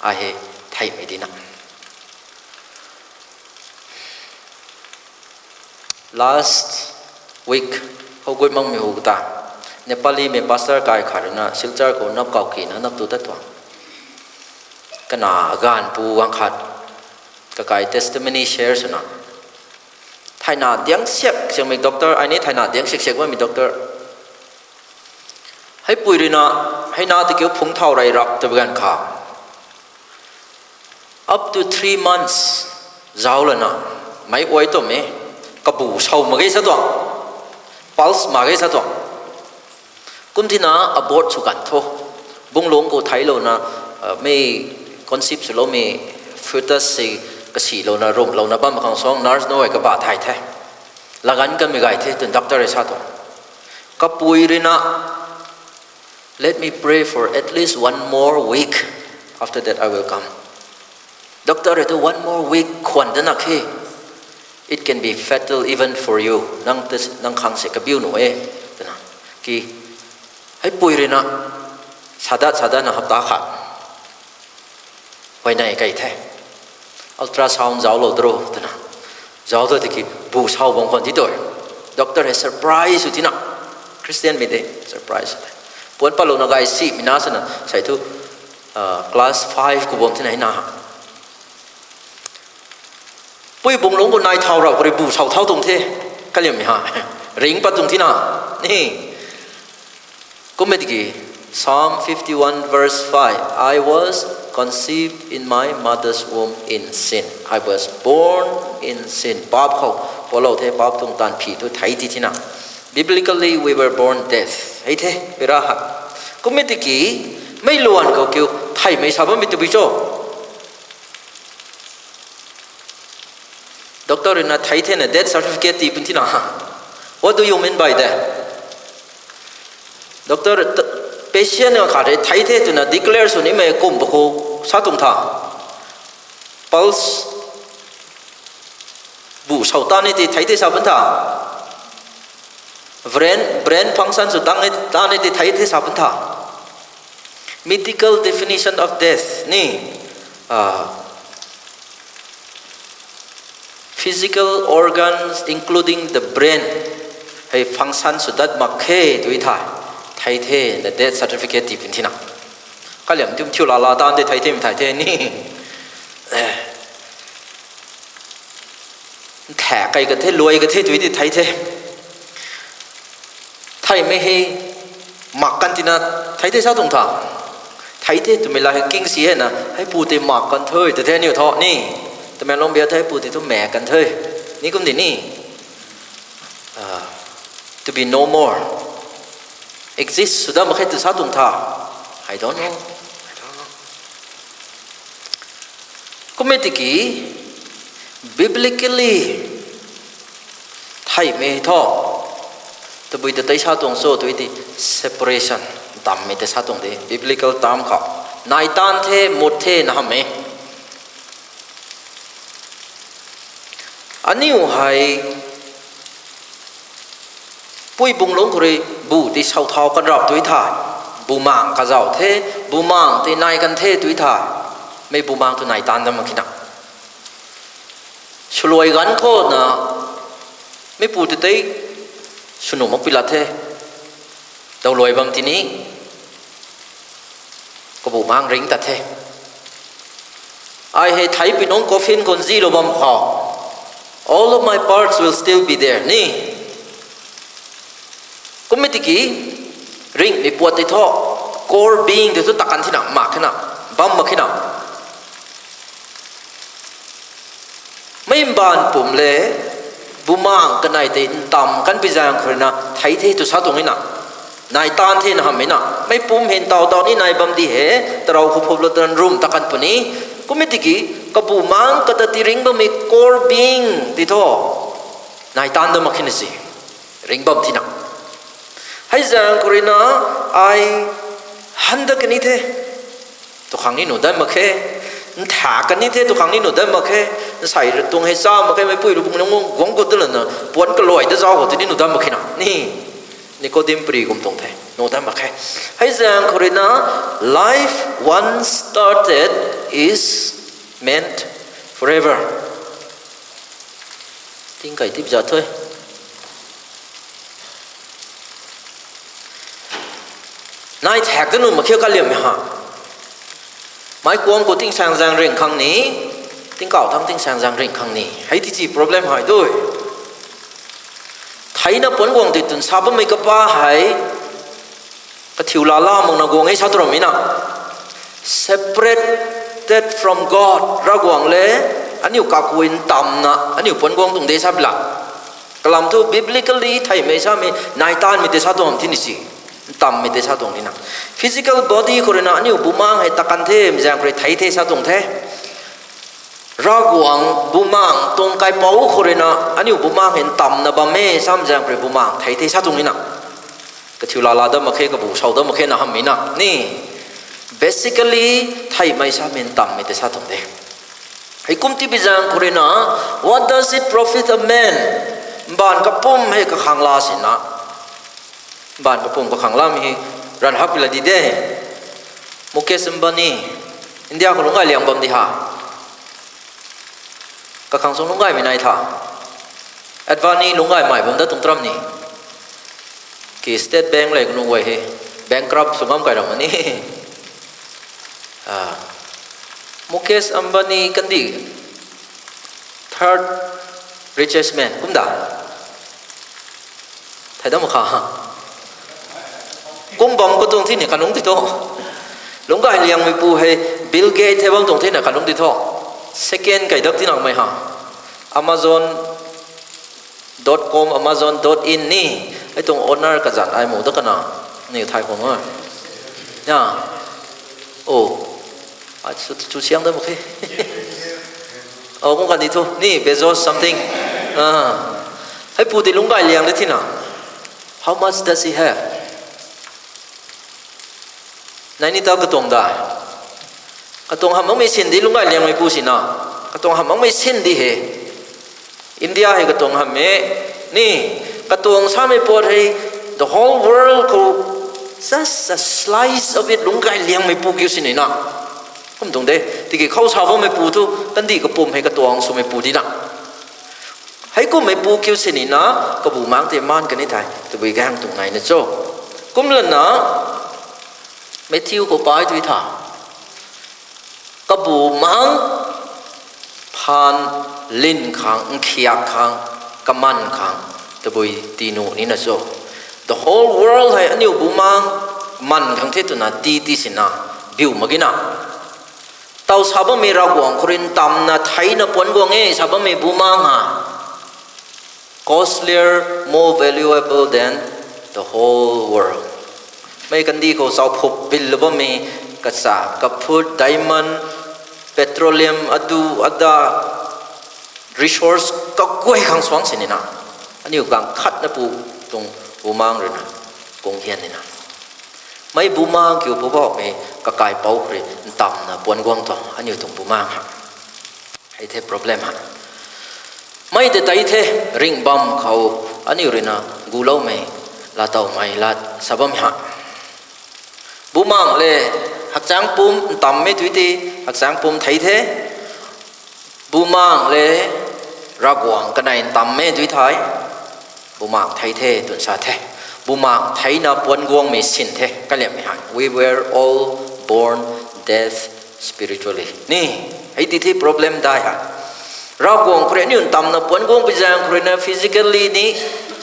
ai hei theihmei dina. Last week, khou gut makmei hu ta, Nepali mei pastor kai khat ruina Silchar khou nap kau kina nap tu tat tuang. Kana ganv pu guang khat, kakai testimony share swna, theina diang siak siakmei doctor, ai ni theina diang siak siak bammei doctor. Heipui ruina, hei na tiki phungc thau rey rap ta ganv kha, up to three months zauc lana, meic uai twmei, kabu sau mak ge sa tuang, pulse mak ge sa tuang. Kum tina abort sw kan tho. Bunglungc khou theiclouna, mei conceive swloumei fetus si kasilouna, rumhlouna bam khang suang nurse nunc guay kaba thay the. Laganv kanmei gay the, twna doctor rui sa tuang. Kapui ruina, let me pray for at least one more week. After that, I will come. Doctor rui tu one more week khwan dana khe. It can be fatal even for you. Nang khang se kabiu nuh e, twna. Ki, heipui ruina, sadat sadatna hapta khat, huayney kai the. Ultrasound zauclou dro, twna. Zauc ta tiki, bu sau bam khwan ti tu. Doctor hei surprise sw tina. Christian mei de, surprise sw the. Puan patlouna gay simei na swna, sei thu, class five khou bam thina hei na. Pui bunglungc khou nai thau rap khou rui bu sau thau tuang the. Kaliammei ha. Ringc pat tuang thina. Ni. Kummei tiki, Psalm fifty-one verse five, I was conceived in my mother's womb in sin. I was born in sin. Paap khou pualou the, paap tuang taanv phi tu thei ti thina. Biblically, we were born dead. Hei the, pira ha. Kummei tiki, mei luan khou kiu, theihmei sa bammei tabui cho. Doctor rui na thei the na death certificate tii pun thina. What do you mean by that? Doctor, t-, patient khat rui thei the twna declare sw nimei kum pa khou sa tuang tha. Pulse bu sau ta ni ti thei the sa pun tha. Brain, brain function sw tang ni, ta ni ti thei the sa pun tha. Medical definition of death ni, ah, physical organs including the brain hei function sw dat mak khe tui tha, thei the na death certificate tii pun thina. Kaliam tum thiu lala dan de thei the, thei the ni. Thak kai ka the, luai ka the tui ti thei the. Theimei hei mak kan tina thei the sa tuang tha. Thei the twmei la hei king si hei na, hei pu tei mak kan the, ta the niw tho ni. Tamenglong bia thei pu tei thu mak kan the. Ni kum di ni. Ah, to be no more. Exist sw dat mak khe tw sa tuang tha. I don't know. I don't know. Kum e tiki, biblically, theimei thu, tabui ta tei sa tuang cho tui ti separation, ntammei tei sa tuang de, biblical term khou. Nai tan the, mut the na hamh e. Aniu hei, pui bung lungc khou rui bu ti sau thau kan rap tui tha, bumaeng kazauh the, bumaeng tei nai kan the tui tha, mei bumaeng tu nai tan dat mak khe na. Swluai ganv khou na, mei pu tei tei swnuh mak pi lat the, daw luai bam tini, kabumaeng ring tat the. Ai hei thei pi nungc coffin khou nzilou bam khou, all of my parts will still be there ni. Kum e tiki, ringhmei puat tei thu, core being tei thu takan thina mak khe na, bam mak khe na. Mei mbaanv pumc le, bumaeng kanei tei ntam kan pi zaeng khou rui na thei the tw sa tuang e na. Nai tan the na hamh e na. Mei pumc hei ntaw taw ni nai bam di he, tarou khou phuplou tan rum takan puni. Kum e tiki, kabumaeng kata ti ring bammei core being tei thu, nai tan dat mak khe na si. Ring bam thina. Hei zaeng khou rui na, ai han dat kan ni the tu khang ni nuh dat mak khe. Ntha kan ni the tu khang ni nuh dat mak khe. Nsei tuang hei cha mak khe, meipui rui bung nunc guang gut dat lana, puanc kaluai dat zauc khou tini nuh dat mak khe na. Ni, Nicodemus pary kum tuang the, nuh dat mak khe. Hei zaeng khou rui na, life once started is meant forever. Tingkai tip zat thu e. Nai thak ta nuh mak khe kaliammei ha. Mei kuang khou tingsaengzaeng ring khang ni, tingkauh thangc tingsaengzaeng ring khang ni. Hei ti chi problem hei tu e. Theina puanc guang tei twn sa bammei kapa hei, kathiu lala makna guang e sa tu ram e na. Separated from God, Ravguangc le, aniu kakuay ntamna, aniu puanc guang tuang de sa pi la. Kalam thu biblically theimei samei, nai tanmei tei sa tuang ham tini si. Ntammei tei sa tuang ni na. Physical body khou rui na aniu bumaeng hei takan the, mei zaeng khou rui thei the sa tuang the. Ravguangc bumaeng tuang kaipouc khou rui na, aniu bumaeng hei ntamna bam e, sam zaeng khou rui bumaeng thei the sa tuang ni na. Kathiu lala dat mak khe, kabu sau dat mak khe na hamh e na. Ni, basically, theimei samei ntammei tei sa tuang de. Hei kum ti pi zaeng khou rui na, what does it profit a man? Mbaanv kapwm hei kakhang la sina. Mbaanv kapwm kakhang lamei hei, ranv hak pi la di de. Mukesh Ambani, India khou lungc gay liang bam di ha. Kakhang sung lungc gaymei nai tha. Advani lungc gaymei bam dat tuang tram ni. Ki State Bank le kanu guay hei, bankrupt sw ngam kai ram ni. Ah, Mukesh Ambani kandih third richest man kumda. Thei dam kha. Kum bam katuang thina kalung ti tho. Lungc gay liangmei pu hei Bill Gates thei bam tuang thina kalung ti tho. Second kai dak tinamei ha. Amazon dot com, Amazon dot in ni. Hei tuang owner kazanc ai mu da kana. Ni thai khong a. Ya. Oh. Ai chu, chu siang da mak khe. Oh, kum kandih thu ni, Bezos something. Ah. Heipu di lungc gay liang de thina. How much does he have? Nai ni ta katuang dai. Katuang hamh makmei sin di lungc gay liangmei pu sina. Katuang hamh makmei sin di he. India hei katuang hamh e. Ni, katuang samei pat hei, the whole world khou, just a slice of it lungc gay liangmei pu kiu sini na. Kum tuang de, tiki khou sa bammei pu thu, kandih kapum hei katuang swmei pu di na. Hei kummei pu kiu sini na, kabu mang tei maan kani thei, tabui gang tuang nai na cho. Kum lana, Matthew khou pai tui tha. Kabu mang phaan lin khang, nkhiak khang, kaman khang, tabui tii nuh nina cho. The whole world hei aniu bumaeng man khang the twna tii tii sina, biu mak ge na. Taw sa bammei Ravguangc khou rui ntamna theina puanc guang e sa bammei bumaeng ha. Costlier, more valuable than the whole world. Mei kandih khou chau phup bil lou bammei kacha, kaphut, diamond, petroleum, adu, ada, resource kaguay khang suang sinina. Aniu gang khatna pu tuang bumaeng ruina kung hian nina. Mei bumaeng kiu Poubauhmei kakaipouc khou rui ntamna puanc guang tuang aniu tuang bumaeng ha. Hei the problem ha. Mei tei tei the, ringh bam khou aniu ruina guloumei, laatowmei lat sa bam ha. Bumaeng le hakchang pum ntammei tui ti, hakchang pum thei the. Bumaeng le Ravguangc kanei ntammei tui thei, bumaeng thei the twn sa the. Bumaeng theina puanc guangmei sin the, kaliammei hei. We were all born dead spiritually. Ni, hei ti the problem dai ha. Ravguangc khou rui aniu ntamna puanc guang pi zaeng khou ruina physically ni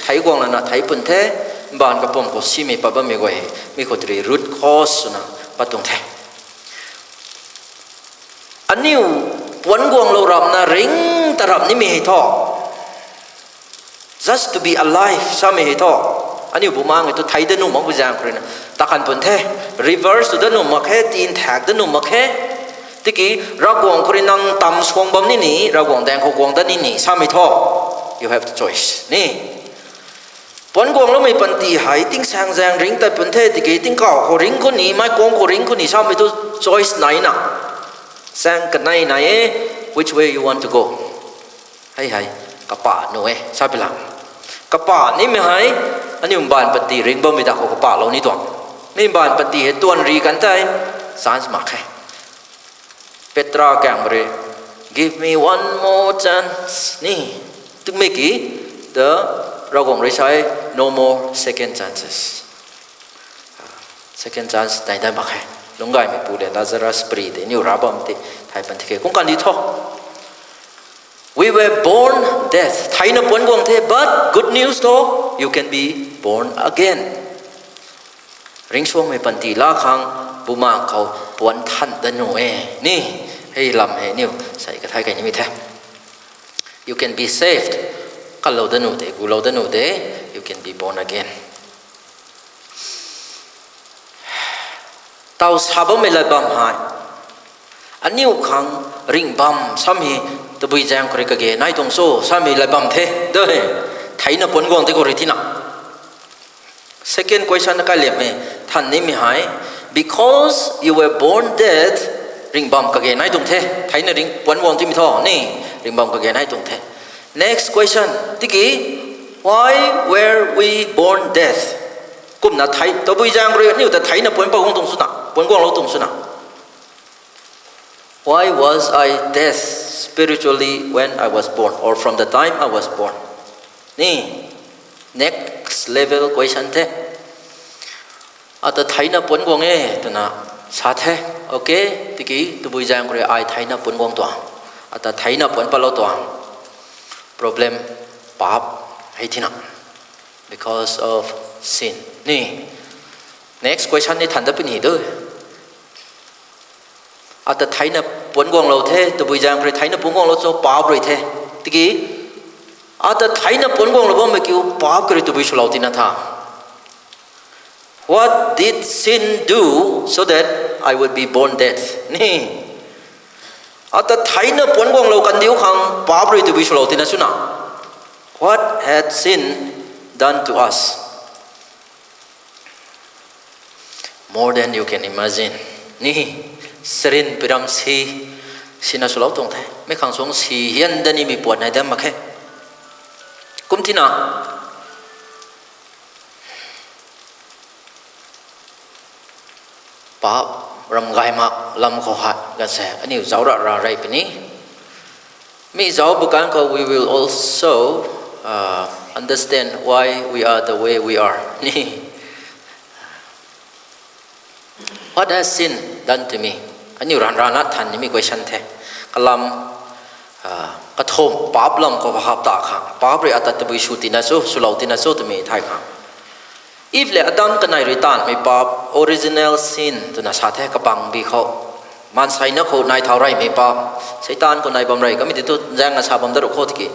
thei guang lana thei pun the, mbaanv kapwm khou simei pat bammei guay, mi khou tei rui root cause swna pat tuang the. Aniu puanc guanglou rapna ringc ta rap nimei hei thu, just to be alive samei hei thu, aniu bumaeng e tu thei da nuh mak pu zaeng khou ruina ta kan pun the, reverse sw da nuh mak khe, tin thak da nuh mak khe. Tiki Ravguangc khou rui nang tam suang bam nini, Ravguangc daeng khou guang dat nini samei thu, you have the choice ni. Puanc guangloumei panty hei tingsaeng zaeng ringc tat pun the, tiki tingkauh khou ringc khou ni, mei kuang khou ringc khou ni samei tu choice nai na. Saeng kanei nai e, which way you want to go. Hei hei, kapah nuh e sa pila. Kapah nimei hei, aniu mbaanv panty ringc bammei ta khou kapahlou ni tuang. Mi mbaanv panty hei tuan ri kan tei, chance mak khe. Petra kaeng rui, give me one more chance ni. Twmei ki, the Ravguangc rui sa e, no more second chances. Second chance nai dat mak khe. Lungc gaymeipu le Lazarus pary tei aniu rav bam tei thay pan the khe. Kum kandih thu, we were born dead. Theina puanc guang the, but good news thu, you can be born again. Ringcsuangmei panty laa khang bumaeng khou puanc than dat nuh e ni. Hei lam hei aniu sei kathai kei nimei the. You can be saved. Kalou dat nuh de, gulou dat nuh de. You can be born again. Taw sa bammei lat bam hei, aniu khang ringh bam samei, tabui zaeng khou rui kage nai tuang cho samei lat bam the de. Theina puanc guang tei khou rui thina. Second question na kaliammei, than nimei hei, because you were born dead, ringh bam kage nai tuang the. Theina ringh puanc guang timei thu ni, ringh bam kage nai tuang the. Next question, tiki, why were we born dead? Kumna thei, tabui zaeng rui aniu ta theina puanc pa guang tuang swna, puanc guanglou tuang swna. Why was I dead spiritually when I was born, or from the time I was born? Ni, next level question the. Ata theina puanc guang e twna sa the. Okay, tiki tabui zaeng khou rui ai theina puanc guang tuang, ata theina puanc patlou tuang. Problem, paap hei thina. Because of sin ni. Next question ni than dat puni de. Ata theina puanc guanglou the, tabui zaeng khou rui theina puanc guanglou cho, paap rui the. Tiki, ata theina puanc guanglou bammei kiu paap kha rui tabui swlou tina tha. What did sin do so that I would be born dead ni? Ata theina puan guanglou kandiu khang paap rui tabui swlou tina swna. What had sin done to us? More than you can imagine. Ni, sarin piram si, sina swlou tuang the. Mi khang suang si hian danimei puat nai dam mak khe. Kum tina, paap ram gay mak lam khou hat ganv se aniu zauc ra ra rey puni. Mi zauc bu kan khou we will also, uh, understand why we are the way we are. Ni, what has sin done to me? Aniu ranv rana than nimei question the. Kalam, ah, kathumh paap lam khou hap ta khang. Paap rui ata tabui sw tina cho, swlou tina cho twmei thay khang. Eve le Adam kanei rui taanvmei paap, original sin twna sa the kabangbi khou. Maanseina khou nai thau reymei paap. Seitaan khou nai bam rey kamei ti tu zaeng a sa bam dat ru khou tiki.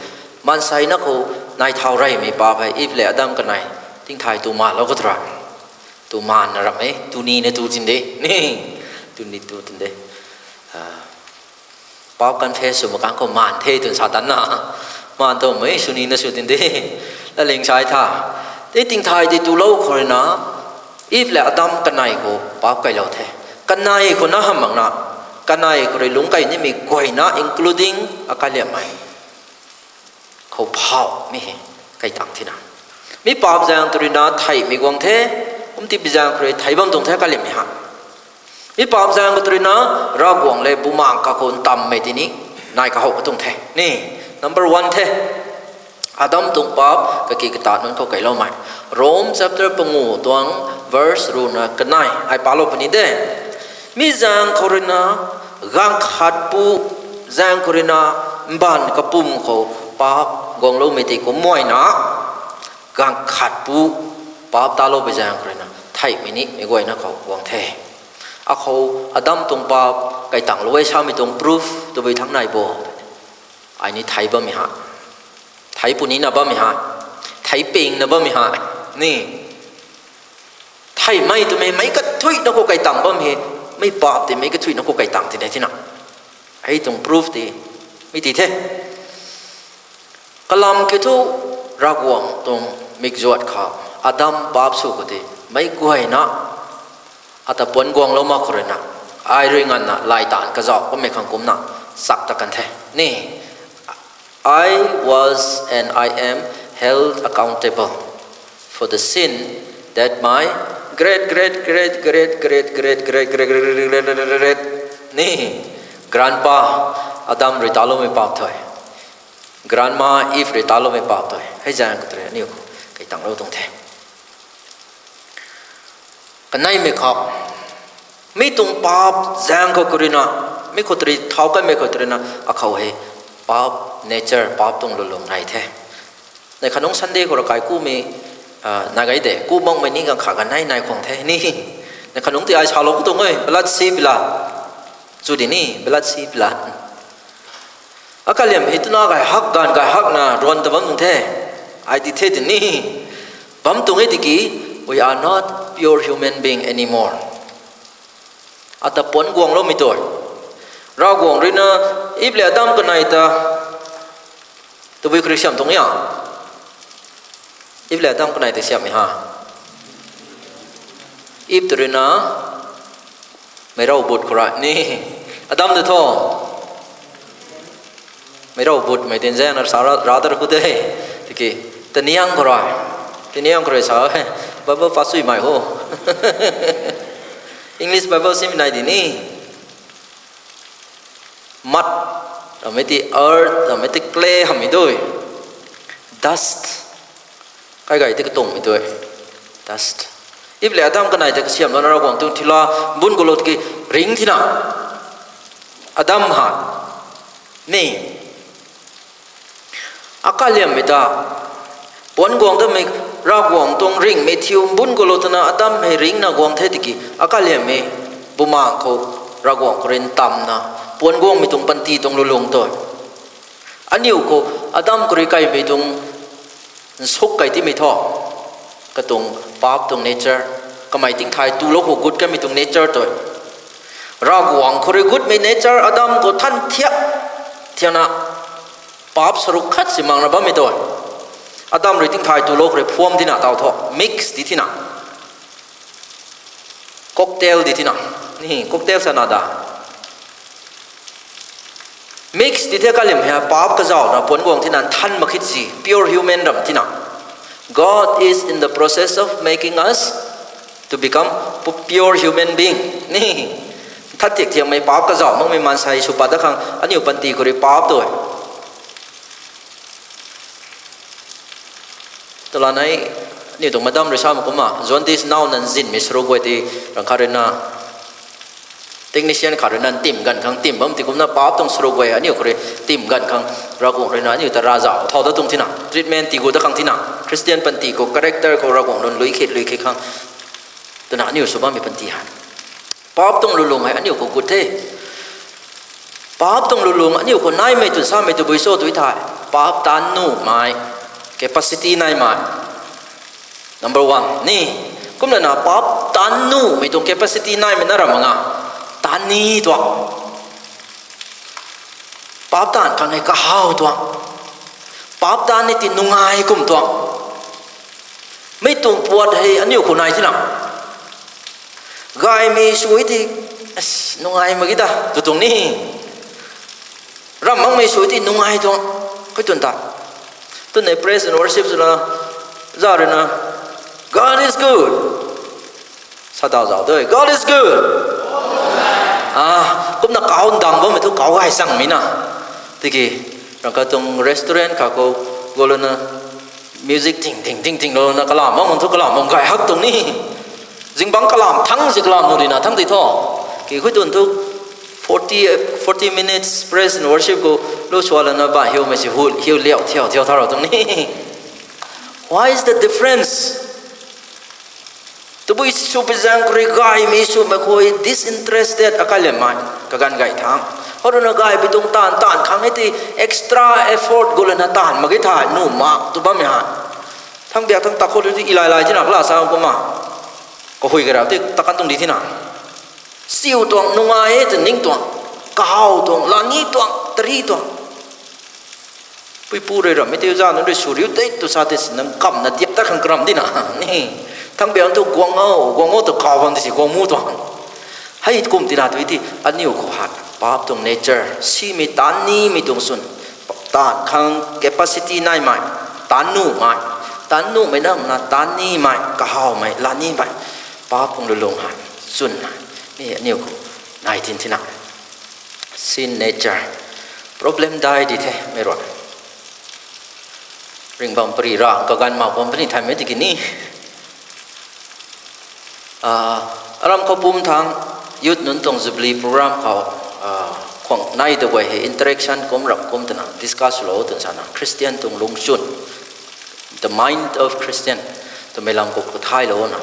Maanseina khou nai thau reymei paap hei Eve le Adam kanei tingthay tu maanlou khou tu ra. Tu maanna ram e, tu nina tu tin de. Ni, tu ni tu tin de. Ah, paap confess sw mak kang khou maan the twna sa tanna. Maan tu mei, sw nina sw tin de. Laling sai tha. Tei tingthay tei tulou khou rui na, Eve le Adam kanei khou paap kailou the. Kanei khou na hamh makna, kanei khou rui lungc kai nimei guayna, including akaliammei khou phauhmei hei kai tang thina. Mi paap zaeng tu rui na theihmei guang the, kum ti bi zaeng khou rui thei bam tuang the kaliammei ha. Mi paap zaeng khou tu rui na Ravguangc le bumaengc kakhou ntammei tini nai kahow ka tuang the. Ni, number one the. Adam tuang paap kaki kata nunc khou kailoumei. Rome chapter pangu tuang verse runa kanei ai palou puni de. Mi zaeng khou rui na, gaanv khat pu zaeng khou rui na, mbaanv kapwm khou paap guangloumei tei kumna, gaanv khat pu paap taloupui zaeng khou rui na theihmei nimei guayna khou guang the. Akhou Adam tuang paap kai tanglou e samei tuang proof tabui thangc nai bo? Ai ni thei bammei ha. Thei punina bammei ha. Thei pingna bammei ha. Ni, theihmei twmei meic kathuina khou kai tang bam hei, mei paap tei meic kathuina khou kai tang tina thina. Hei tuang proof tei mi ti the. Kalam kiu thu, Ravguangc tuang mikzuat khou Adam paap sw khou tei meic guayna ata puan guanglou mak khou rui na, ai rui nganvna lay taanv kazauh bammei khang kumna chak ta kan the. Ni, I was and I am held accountable for the sin that my great, great, great, great, great, great, great, great, great, great, great, great, great, ni, grandpa Adam rui taloumei paap thu, grandma Eve rui taloumei paap thu, hei zaeng khou tu rui aniu kai tanglou tuang the. Kaneimei khou, mi tuang paap zaeng khou khou rui na, mi khou tu rui thau kanmei khou tu rui na, akhou hei paap nature, paap tuang lulung nai the. Nei khanungc Sunday khou ra kai kumei, ah, nai gay de, ku makmei ni ganv kha ganv nai nai khwang the ni. Nei khanungc ti ai salou khou tuang e, blood si pila. Chu di ni, blood si pila. Akaliam hei twna gay hak, gaanv gay hakna ruan ta bam tuang the. Ai di the tini. Bam tuang e tiki, we are not pure human being anymore. Ata puan guangloumei tu. Ravguangc rui na, Eve le Adam kanei ta tabui khou rui siam tuang e. Eve le Adam kanei ta siammei ha. Eve tu rui na, meic rav but khou ra ni. Adam ta thu, meic rav butmei tin zaeng na sa ra, ra ta ra khou de. Tiki, taniang khou ra. Taniang khou rui sa, Bible pa suimei ho. English Bible simei nai di ni. Mud, ramei ti earth, ramei ti clay hamhmei dui. Dust. Kai gay ti katungmei dui. Dust. Eve le Adam kanei ta kasiamhlouna Ravguangc tuang thila bun gulou tiki ring thina. Adam ha. Ni. Akaliammei ta puan guang datmei Ravguangc tuang ringhmei thiu bun gulou twna Adam hei ringna guang the tiki akaliammei bumaengc khou Ravguangc khou rui ntamna puan guangmei tuang panty tuang lulung tu. Aniu khou Adam khou rui kaimei tuang nsuk kai timei thu, katuang paap tuang nature, kamei tingthay tulou khou gut kanmei tuang nature tu. Ravguangc khou rui gutmei nature Adam khou than thiak thiakna paap saruk khat si makna bammei tu. Adam rui tingthay tulou khou rui phuam tina taw thu mix di tina. Cocktail di tina. Ni cocktail sana da. Mix di the kalim hei paap kazauhna puan guang tina nthan mak khit si pure human ram tina. God is in the process of making us to become pu-, pure human being. Ni, nthan thiak thiakmei paap kazauh makmei maansei sw pat dat khang aniu panty khou rui paap tu e. Twla nai, aniu tuang madam rui sa mak kumna, jaundice nau nan zinmei saruk guay ti, rang khat rui na, technician khat rui na ntim ganv khang ntim bam ti kumna paap tuang saruk guay aniu khou rui ntim ganv khang, Ravguangc rui na aniu ta ravzauh thau dat tuang tina, treatment tii gu dat khang tina, Christian panty khou character khou Ravguangc nunc lui khit lui khit khang, twna aniu sw bammei panty hei. Paap tuang lulung hei aniu khou gut the. Paap tuang lulung aniu khou naimei tw samei tabui cho tw thei, paap taanv nuhmei capacity naimei. Number one ni, kumlana paap taanv nuhmei tuang capacity naimei na ram mak nga, taanv ni tuang. Paap taanv khang hei kahaw tuang. Paap taanv ni ti nungai kum tuang. Mei tuang puat hei aniu khou nai thina. Gaymei sw ti, nungai mak ki ta tw tuang ni. Ram makmei sw ti nungai tuang. Koi twn ta. Twn nei praise and worship swna, za rui na, God is good. Sa daw zauh de, God is good. Ah, kumna kau ndang bammei thu kau gay changmei na. Tiki, rang khat tuang restaurant kha khou, gulana, music ting ting ting ting louna kalam bam thu kalam bam gay hak tuang ni. Zingbangc kalam thang si kalam nu rina thang ti thu. Ki khui twn thu forty, forty minutes praise and worship khou lu swa lana ba hiumei si hu, hiu liau thiau thiau thau rau tuang ni. Why is the difference? Tabui sw pi zaeng khou rui gaymei swmei khou disinterested akai lemei, kaganv gay thang. Hou rui na gaybi tuang taanv, taanv khang e ti extra effort gulana taanv mak ge tha, nuh mak tw bammei hei. Thang biak thang tak khou rui ti ilai lai tina kala sa kumna. Kahui kara ti takan tuang di tina. Siu tuang, nungai e tw ning tuang, kahaw tuang, lani tuang, tari tuang. Puipu rui rammei tei za nunc rui sw riu tei tw sa tei si nang kamna diap ta khang karam dina. Ni, thang biak thu guang o, guang o tw kaw bam ti si guang mu tuang. Hei kum tina tw ti aniu khou hei paap tuang nature, simei taanv nimei tuang swn, taanv khang capacity naimei, taanv nuhmei, taanv nuhmei namna taanv nimei, kahawmei, lanimei, paap tuang lulung hei, swn hei, mi aniu khou nai tin tina. Sin nature. Problem dai di the, mei rui. Ring bam pari ra, kaganv mak bam pari thaymei tiki ni. Ah, aram khou pum thang, youth nunc tuang Jubilee program khou, ah, khwang nai ta guay hei interaction kum ram kum twna discuss lou twn sana, Christian tuang lungchun, the mind of Christian, twmei lam khou kathaylou na.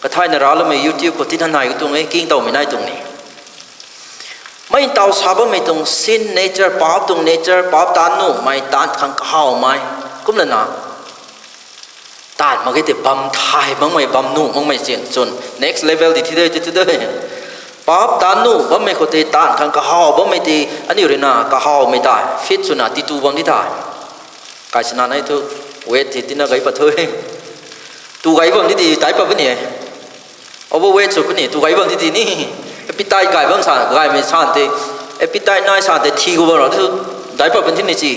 Kathayna raloumei YouTube khou tina nai tuang e, king tawmei nai tuang ni. Mei taw sa bammei tuang sin nature, paap tuang nature, paap taanv nuhmei, taanv khang kahawmei, kumlana, taanv mak ge tei bam thay makmei, bam nuh makmei sin chwn next level di thi de, ti thi de. Paap taanv nuh bammei khou tei taanv khang kahaw bammei tei aniu rui na kahawmei tei fit swna titu bam di tei. Kai sana nai thu weight ti tina gay pat thu. Tu gay bam di ti dai pat puni e. Overweight sw puni, tu gay bam di ti ni. Appetite gay bam sa, gaymei san tei, appetite nai san tei thi gu bam ra thu, dai pat puni ni si.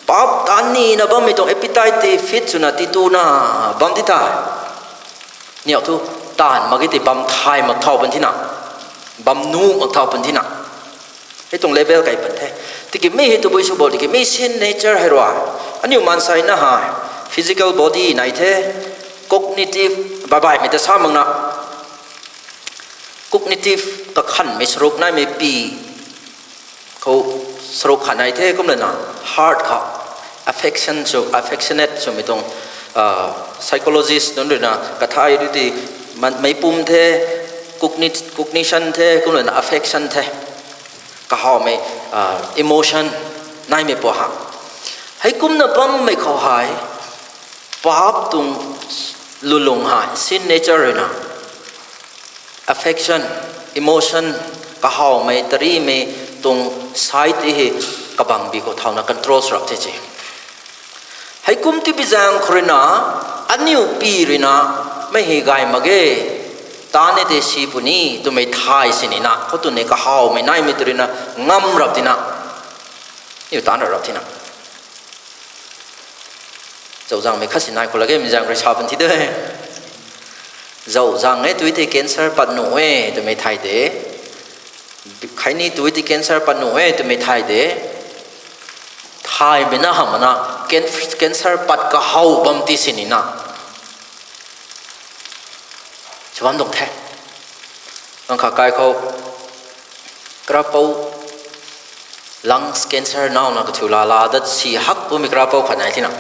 Paap taanv nina bammei tuang appetite tei fit swna tituna bam di tei. Niw thu, taanv mak ge tei bam thay mak thau pun tina. Bam nuh mak thau pun tina. Hei tuang level kai pat the. Tiki mi hei tabui sw bo, tiki mi sin nature hei rui. Aniu maansei na hei, physical body nai the, cognitive, baihmei ta sa mak na. Cognitive kakhanmei saruk naimei pi khou saruk khat nai the kumlana, heart khou affection sw, affectionate swmei tuang, ah, psychologist nunc rui na kathay rui ti, man, mei pum the, cogni-, cognition the, kumlana affection the. Kahawmei, ah, emotion naimei pw ha. Hei kumna bammei khou hei, paap tuang lulung hei, sin nature rui na. Affection, emotion, kahawmei, tarimei tuang side hei kabangbi khou thauna control sw rap the se. Heikum tibi zaeng khou ruina, aniu pi ruina, mei hei gay mak ge, taan e tei si puni twmei thay sinina, khou twn e kahawmei naimei tw ruina, ngam rap tina, aniu taan rap rap tina. Zauhzangmei khat si nai khou lak ge, mi zaeng rui sa pun thi de. Zauhzang e tui tei cancer pat nuh e twmei thay de. Khatni tui tei cancer pat nuh e twmei thay de. Thaymei na hamh mana, can-, cancer pat kahaw bam ti sinina. Sw bam tuang the. Nang kha kai khou, karapou lungs cancer nauna kathiu lala dat si hak bumei karapou khat nai tina.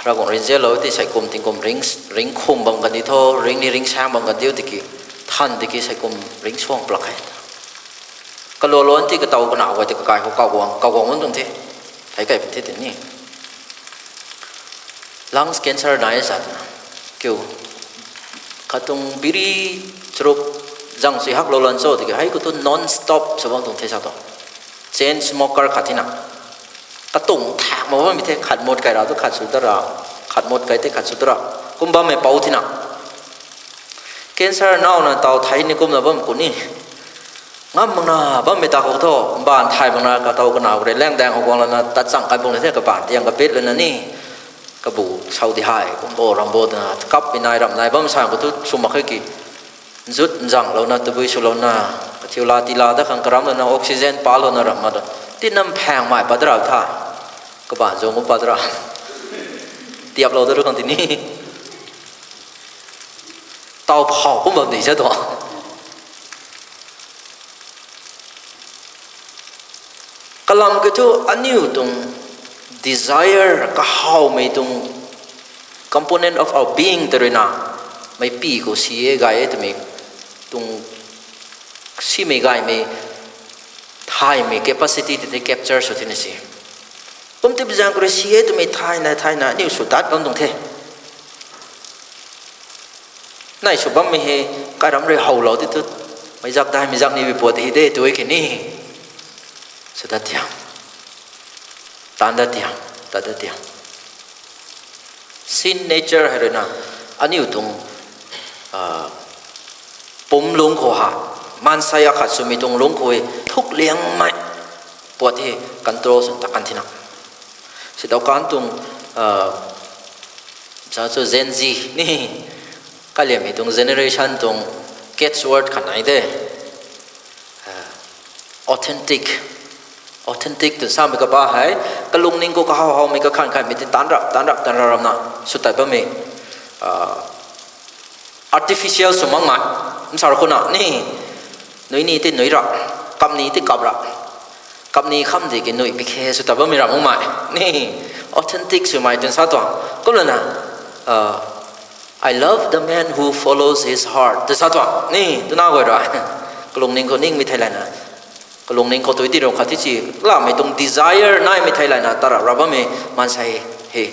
Ravguangc rinzalou ti saikum tingkum ring, ringkhum bam kan di tho, ring ni ringsaeng bam kan diu tiki, than tiki saikum ringsuang plak khe. Kalou lon ti katow kanac guay ti kakai khou kaguang, kaguang bam tuang the. Thei kai pun the tini. Lungs cancer nai sa twna. Kiu, katuang biri charuk zang si haklou lan cho tiki, hei khou tu non-stop sw bam tuang the sa tuang. Chain smoker khat tina. Katuang thak mak bammei the, khat mut kai ra tu khat sw ta ra, khat mut kai tei khat sw ta ra. Kum bammei pou tina. Cancer nauna taw thei ni kumna bam kuni. Ngam makna bammei ta khou thu, mbaanv thay makna katow kanac rui lang daeng khou guang lana tat chang kai bung ni the, kabaanv tiang kabit lana ni. Kabu sau di hei, kum bo ram bo twna, kapmei nai ram nai bam sa khou tu sw mak khe ki. Nzut nzanglouna, tabui swlouna, kathiu la ti la dat khang karam lana, oxygen palouna ram ma ta. Ti nam phaeng mai pat ra tha. Kabaanv zung kum pat ra. Tiaplou dat ru khang tini. Taw phau kum bam di sa tuang. Kalam kiu thu aniu tuang desire, kahawmei tuang component of our being tei ruina, meic pi khou si e gay e twmei tuang simei gaymei, thaymei capacity tei tei capture sw tina si. Kum tibi zaeng khou rui si e twmei thayna thayna aniu sw dat bam tuang the. Nai sw bammei hei, kairam rui howlou ti tu, meic zak dai meic zak ni bi puat hi de tu e kini. Sw dat tiam. Taan dat tiam, tat dat tiam. Sin nature hei ruina, aniu tuang, pumc lungc khou ha, maansei akhat swmei tuang lungc khou e, thuk liangmei puat hei control sw ta kan thina. Sidau kan tuang, sa chu Gen Z ni, kaliammei tuang generation tuang catchword khat nai de. Authentic. Authentic tw samei kaba hei, kalungning khou kahaw hawmei kakhan khanmei ti taan rap, taan rap, taan rap ramna, sw tat bammei. Artificial sw makmei, msar khou na ni, nui ni ti nui ra, kap ni ti kap ra, kap ni kham di ki nui pi khe sw tat bammei ram makmei ni, authentic swmei twn sa tuang. Kumlana, I love the man who follows his heart tw sa tuang ni, twna guay ra. Kalungning khou ningmei thei lana, kalungning khou tui ti ram khat ti si, lamei tuang desire naimei thei lana, ta rap ra bammei maansei hei,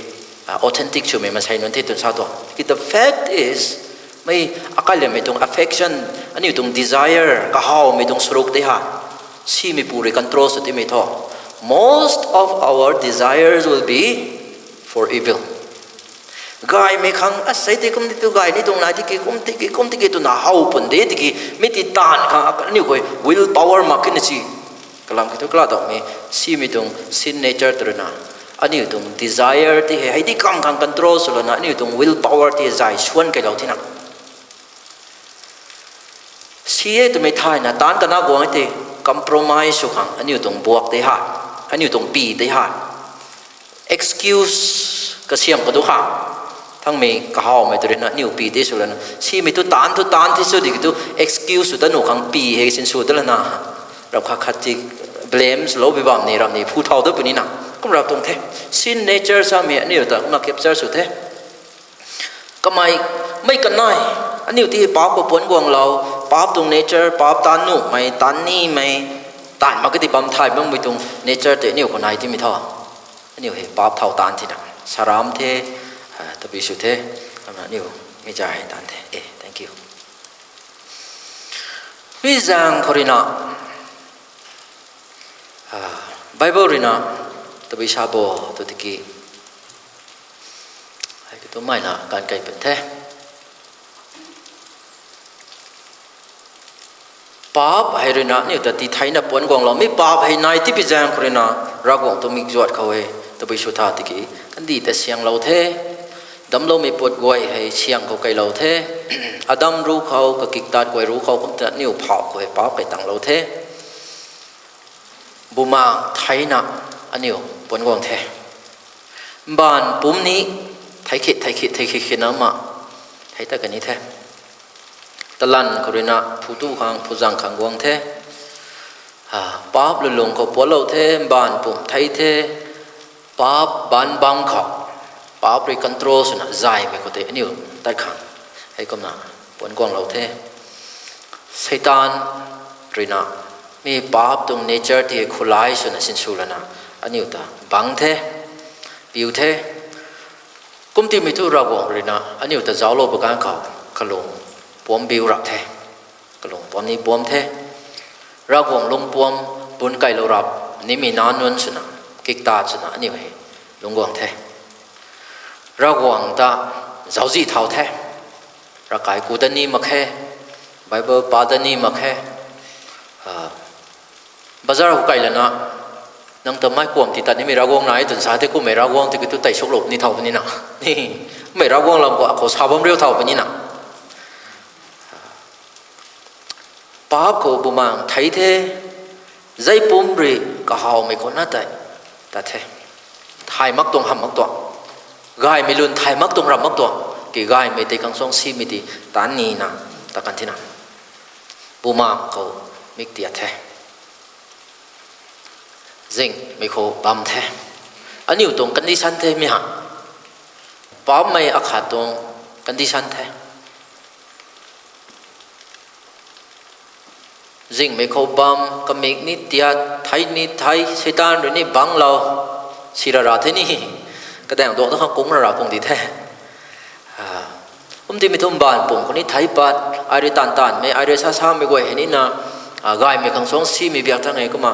authentic swmei maansei nunc the twn sa tuang. Ki the fact is, mei akaliammei tuang affection, aniu tuang desire, kahawmei tuang saruk tei ha, simeipu rui control sw timei thu, most of our desires will be for evil. Gaymei khang, asei tei kum ti tu gay ni tuang nai tiki, kum tiki, kum tiki twna how pun de tiki, mi ti taanv khang aniu khou will power mak kina si. Kalam kiu thu kala tawmei, simei tuang sin nature tw ruina, aniu tuang desire ti hei, hei di kam khang control sw lana, aniu tuang will power ti zay suan kailou thina. Si e twmei thayna, taanc kana guang e tei, compromise sw khang aniu tuang buak tei ha, aniu tuang pi tei ha. Excuse kasiam kadu khang, thangmei kahawmei tw ruina aniu pi tei sw lana, simei tu taanc thu taanc ti sw di ki tu, excuse sw ta nuh khang pi hei sin sw ta lana, ram khat khat ti blame swlou bi bam ni, ram ni phu thau dat punina, kum rap tuang the. Sin nature samei aniu ta kumna capture sw the. Kamei, mei kanei, aniu ti paap khou puanc guanglou, paap tuang nature, paap taanc nuhmei, taanc nimei, taanv mak kati bam thay bammei tuang nature tei aniu khou nai timei thu, aniu hei paap thau taanc thina, saram the, tabui sw the, kumna aniu mi cha hei taanc the. Eh, thank you. Pi zaeng khou ruina, Bible ruina tabui sa bo tu tiki, hei katumaina kan kei pun the. Paap hei ruina aniu ta titheina puan guanglou. Mi paap hei nai tipi zaeng khou ruina Ravguangc tuang mikzuat khou hei tabui sw tha tiki, kandih ta sianglou the. Damcloumei puat guay hei siang khou keylou the. Adam ru khou, kakiktat guay ru khou, kum ta aniu phauh khou hei paap kei tanglou the. Bumaengh theina aniu puan guang the. Mbaanv pumc ni thei khit, thei khit, thei khit khitna ma thei ta kani the. Talanv khou ruina phu tu khang, phu zang khang guang the. Paap lulung khou puanclou the, mbaanv pumc thei the. Paap baanc bangc khou, paap rui control swna zaymei khou tei aniu tat khang hei kumna puan guanglou the. Seitaan ruina mi paap tuang nature ti khulai swna sinsw lana aniu ta bangc the, piu the. Kumtimei thu Ravguangc ruina aniu ta zauclou ba ganv khou kalung puamc biu rap the. Kalung puamc ni puamc the. Ravguangc lungpuamc bun keylou rap nimei nac nunc swna, kiktat swna aniu hei lungc guang the. Ravguangc ta zauczih thau the. Ravkai ku dat ni mak khe, Bible pa dat ni mak khe. Bazar khou kai lana, nang ta mei kuam ti tat nimei Ravguangc nai twna sa the, kummei Ravguangc tiki tu tei suklou ni thau puni na. Kummei Ravguangc lam khou akhou sa bam riu thau puni na. Paap khou bumaengh thei the, zeipumc rui kahawmei khou na tei tat the. Thay mak tuang, hamh mak tuang, gaymei lun thay mak tuang, ramh mak tuang, ki gaymei tei kangsuang simei ti tan nina ta kan thina. Bumaengh khou mik tiat the. Zingmei khou bam the. Aniu tuang condition the mi ha. Paapmei akhat tuang condition the. Zingmei khou bam, kamik ni tiat, thei ni thei, Seitaan rui ni bangclou, si rara the ni, kadaeng duang ta khang kung rara kung di the. Kumtimei thu mbaanv pumc khou ni thei pat, ai rui taanv taanvmei, ai rui sa samei guay hei nina, gaymei kangsuang simei biak thang e kumna,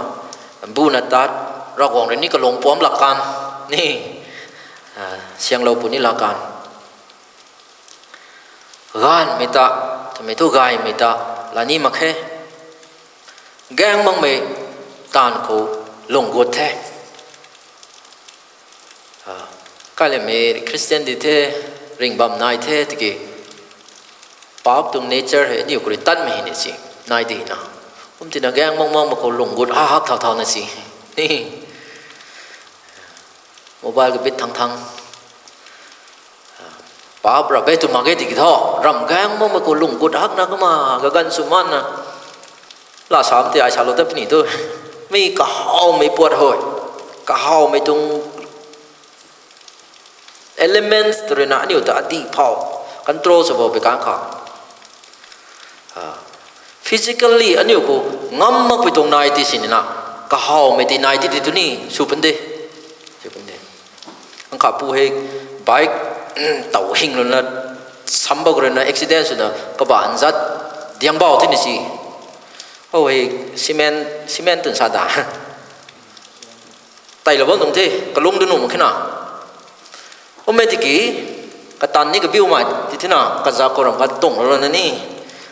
buna tat, Ravguangc rui ni kalung puamc lak kan, ni, sianglou puni lak kan. Gaanvmei ta, twmei thu gaymei ta, la ni mak khe. Gaeng makmei taanv khou lung gut the. Kailammei Christian di the, ringh bam nai the tiki, paap tuang nature hei aniu khou rui tatmei hei ni si, nai di na. Kumtina gaeng mak makmei khou lung gut ha hak thau thauna si, mobile kabit thang thang. Paap rap e tw mak ge tiki thu, ramh gaeng makmei khou lung gut hakna kumna kaganv sw makna, la sam tei ai salou tat puni tu, mi kahawmei puat hei, kahawmei tuang elements tw ruina aniu ta adih phou control sw bou pei kan khou, physically aniu khou ngam makpui tuang nai ti sinina, kahawmei ti nai ti ti tu ni sw pun de, sw pun de. Angkha pu hei bike tow hing luna, sambak ruina accident swna kaba nzat diang bau tini si. Hou hei cement, cement twn sa da, teilou bam tuang the, kalung du nuh mak khe na. Kummei tiki, katan ni kabiumei ti thina, kazak khou ram ka tunglou lana ni,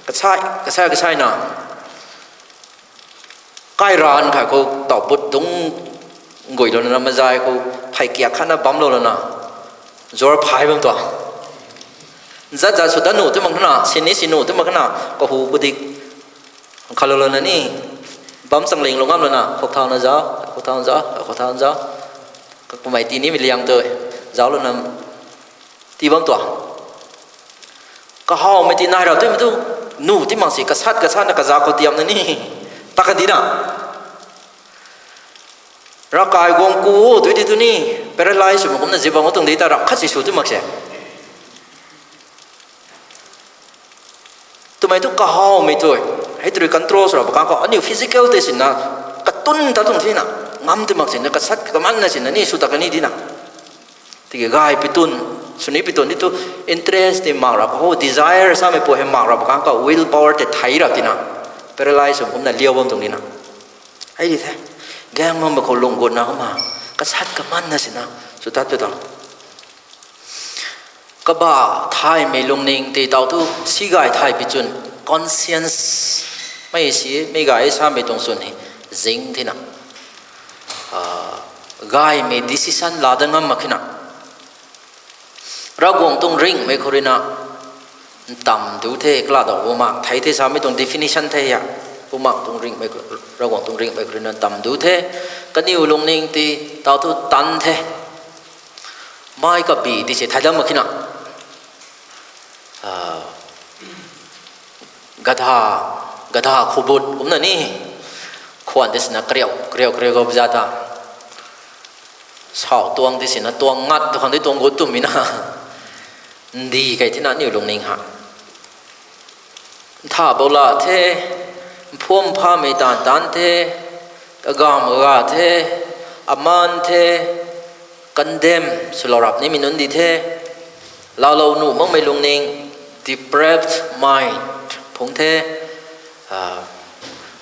kasai kasai kasaina, kai ranv khat khou taw but dungc guylou lana, mazai khou phey kiak khatna bamlou lana, zuar phay bam tuang. Nzat zat sw dat nuh ti mak khe na, sin ni si nuh ti mak khe na, kahu kadik khalou lana ni, bam changlinglou ngam lana, khou thauna zauc, khou thauna zauc, khou thauna zauc, kakumei ti nimei liang tu, zauc lana, tii bam tuang. Kahawmei ti nai rap timei tu, nuh ti mak si, kasat kasatna kazak khou tiamna ni, ta kan dina. Ravkai guang ku, tu ti tu ni, paralyze swmei kumna zip bam tuang di ta, ramh khat si sw ti mak se. Twmei tu kahawmei tu, hei tu rui control sw rap kan khou, aniu physical tei sinna, katun ta tuang thina, ngam ti mak sinna, kasat kamanna sinna ni sw ta kan ni dina. Tiki gay pitun, swni pitun ni tu, interest tei mak rap khou, desire samei pu hei mak rap kan khou, will power tei thei rap tina. paralyze sw kumna liau bam tuang di na. Hei di the. Gaeng bam ba khou lung gutna kumna, kasat kamanna sina, sw tat tu tang. Kabah thaymei lungning tei taw thu, si gay thay pi chwn, conscience, mei si, mei gay samei tuang chwn hei, zing thina. Gaymei decision la dat ngam mak khe na. Ravguangc tuang ringhmei khou rui na, ntam du the, kala daw bumaeng thei the samei tuang definition the ya. Bumaeng tuang ringhmei, Ravguangc tuang ringhmei khou rui na ntam du the. Kaniw lungning tei taw thu tan the. Mei kabi ti se thay dat mak khe na. Gadha, gadha khubut kumna ni. Khwan tei sina kariau, kariau, kariau gau za ta. Sau tuang tei sina tuang ngat tu khang tei tuang gut twmei na. Ndi kei thina aniu lungning ha. Ntha bou la the, mphuam phamei taanv taanc the, kagam ga the, aman the, condemn swlou rap nimei nunc di the, laalou nuh makmei lungning, depraved mind phungc the.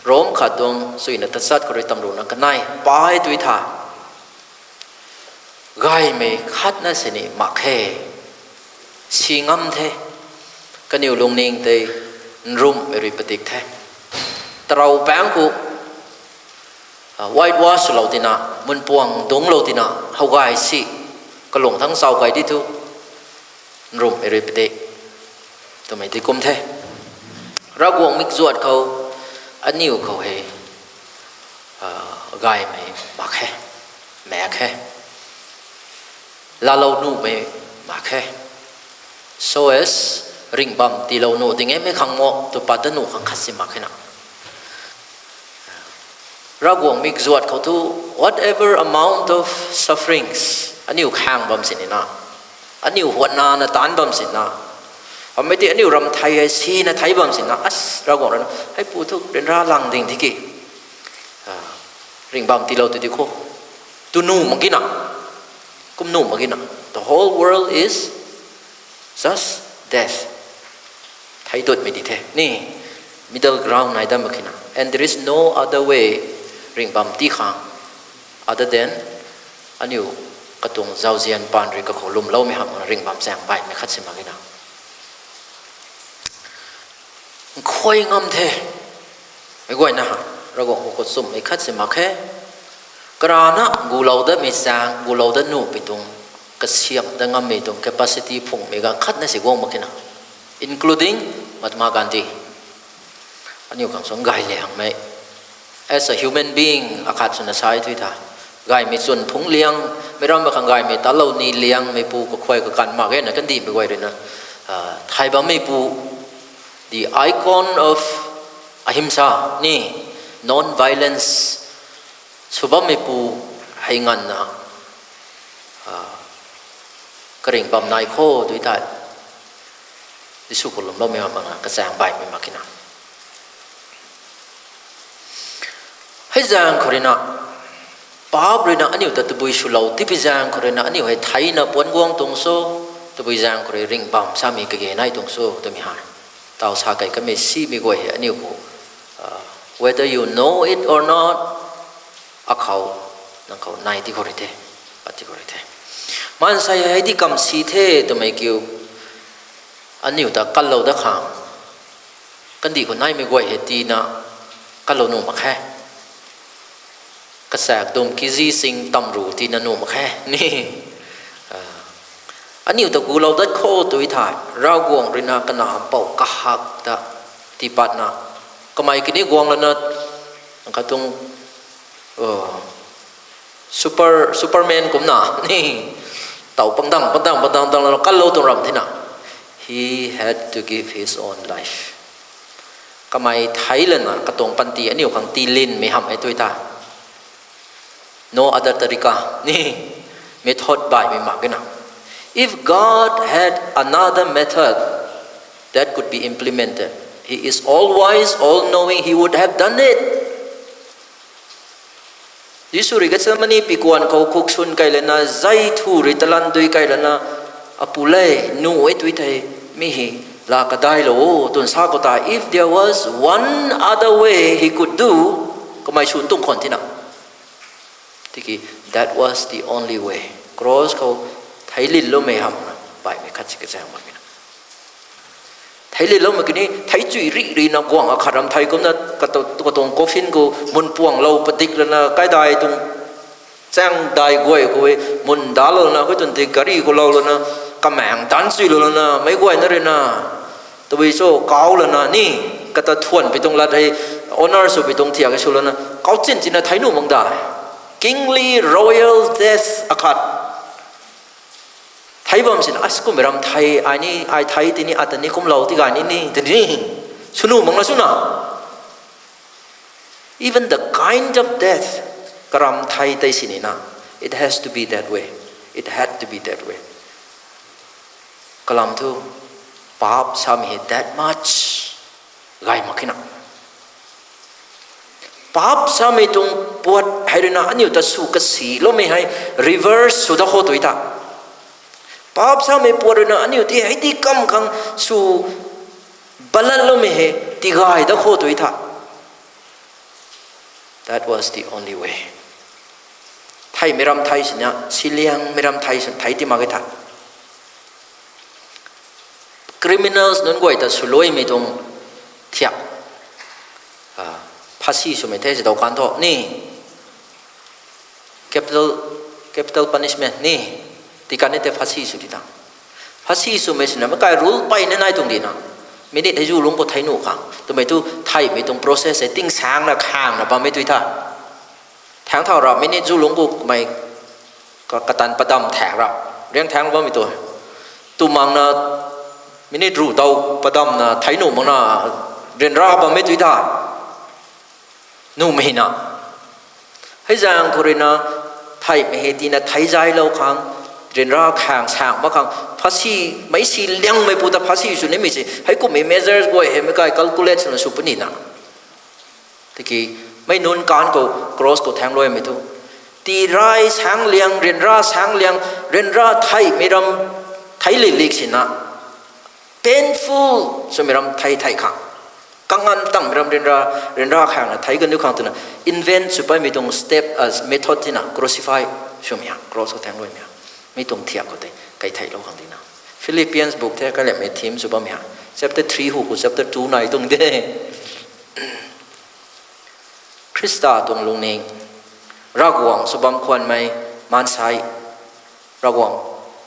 Rom khat tuang suina tachat khou rui tamruhna kanei pai tui tha. Gaymei khatna sini mak khe. Si ngam the. Kaniw lungning tei nrumhmei rui padik the. Tarou paengc khou whitewash swlou tina, munpuang dungclou tina, how gay si, kalung thangc chau kay di thu, nrumhmei rui padik twmei di kum the. Ravguangc mikzuat khou, aniu khou hei gaymei mak khe, mak khe. Laalou nuhmei mak khe. So as, ringhbam tiilou nuh ding e mei khang mo tw pat dat nuh khang khat si mak khe na. Ravguangc mikzuat khou thu, whatever amount of sufferings, aniu khaeng bam sini na, aniu huatna na taanc bam sini na, amei tei aniu ram thei hei sina thei bam sini na, as, Ravguangc rui na, hei pu thu ryanra lang ding tiki, ringhbam tiilou tu di khou, tu nuh mak khe na, kum nuh mak khe na. The whole world is just death. Thei dutmei di the ni, middle ground nai dat mak khe na. And there is no other way, ringhbam tii khang, other than aniu katuang zauzian paan rui kakhou lwmloumei hamh ringhbam chaeng baihmei khat si mak khe na. Nkhuay ngam the. Mei guayna, Ravguangc khou kachumhmei khat si mak khe. Karana gulou datmei chaeng, gulou dat nuh pi tuang, kasiamh dat ngammei tuang capacity phungmei ganv khatna si guang mak khe na, including Mahatma Gandhi. Aniu khang suang gay liangmei, as a human being akhat swna sa e tui tha. Gaymei chwn phungc liang, meic ram ba khang gaymei talou ni liang, meipu kakhuay kakan mak ge na kandihmei guay rui na, thay bammeipu, the icon of ahimsa ni, non-violence sw bammeipu hei nganvna, karinghbam nai khou tui thei, Jisu khou lwmloumei hamh mak na kachaeng baihmei mak khe na. Hei zaeng khou rui na, paap rui na aniu ta tabui swlou tipui zaeng khou rui na aniu hei theina puanc guang tuang so, tabui zaeng khou rui ringhbam samei kage nai tuang so twmei hei, taw sa kei kamei simei guay hei aniu khou, whether you know it or not, akhou, nang khou nai ti khou rui the, pat ti khou rui the. Maansei hei di kam si the twmei kiu, aniu ta kanlou dat khang, kandih khou naimei guay hei tina kanlou nuh mak khe. Kasaek dum kizi sing tamru tina nuh mak khe ni. Aniu ta gulou dat khou tui thei, Ravguangc rui na kanac pou kahak ta tiipatna, kamei kini guang lana, katuang super, Superman kumna ni, taw pangdang pangdang pangdang dang lana kanlou tuang ram thina, he had to give his own life. Kamei thei lana katuang panty aniu khang tiilinmei hamh e tui ta. No other tarika ni, method baihmei mak khe na. If God had another method that could be implemented, He is all wise, all knowing, He would have done it. Jisu rui Gethsemani pikuan khou khuk swn kei lana, zay thu rui talan dui kei lana, Apu le, nuh e tui thei, mi hei la kadailou o twna sa khou ta, if there was one other way he could do, kamei swn tuang khwan thina. Tiki, that was the only way. Cross khou theilinloumei hamna baihmei khat si kachaeng mak kina. Theilinloumei kini, thei chui rih rihna guang akhat ram thei kumna, katuang coffin khou mun puanglou padik lana, kaidai tuang chaeng dai guay khou e, mun dalouna, khui tuang ti gari khou lou lana, kamaeng tan chui lou lana, meic guayna ruina, tabui cho kau lana ni, kata thuanpui tuang lat hei, honour swpui tuang thiak e sw lana, kau chin china thei nuh mak dai. Kingly royal death akhat. Thei bam sina, as kummei ram thei, ai ni, ai thei tini, ata ni kumlou ti gay ni ni, tini, sw nuh mak na swna. Even the kind of death, karam thei tei sinina, it has to be that way. It had to be that way. Kalam thu, paap samei hei that much gay mak khe na. Paap samei tuang puat hei ruina aniu ta sw kasiloumei hei reverse sw dat khou tui tha. Paap samei puat ruina aniu ti hei di kam khang sw balanloumei hei tigay dat khou tui tha. That was the only way. Theihmei ram thei sina, siliangmei ram thei sina, thei ti mak e tha. Criminals nunc guay ta swluaimei tuang thiak, phasi swmei the si dau kan thu ni. Capital, capital punishment ni. Ti kan ni tei phasi sw di ta. Phasi swmei sina meic kai rule peyna nai tuang dina. Minute hei zu lungc khou thei nuh khang twmei thu theihmei tuang process hei tingsaengna khaengna bammei tui tha. Thaeng thau ra minute zu lungc khou mei ka-, katan padam thaeng ra. Riang thaeng bammei tu. Twmangna minute ru dau padamna thei nuh makna ryanra bammei tui tha. Nuhmei na. Hei zaeng khou ruina theihmei hei tina thei zaylou khang, ryanra khaeng saeng mak khang, phasi, meic si liangmei pu ta phasi sw nimei se, hei kummei measures guay hei meic kai calculate swna sw puni na. Tiki, mei nunc kan khou cross khou thaengluaimei thu. Tiray saeng liang, ryanra saeng liang, ryanra theihmei ram, thei lik lik sina. Painful swmei ram thei thei khang. Kangan tangmei ram ryanra, ryanra khaengna thei kaniw khang twna invent sw paymei tuang step, method tina crucify swmei ha, cross khou thaengluaimei ha. Mi tuang thiak khou tei kai theilou khang tina. Philippians book the kalemei theme sw bammei ha. Chapter three hu khou chapter two nai tuang de. Khrista tuang lungning, Ravguangc sw bam khwanmei maansei, Ravguangc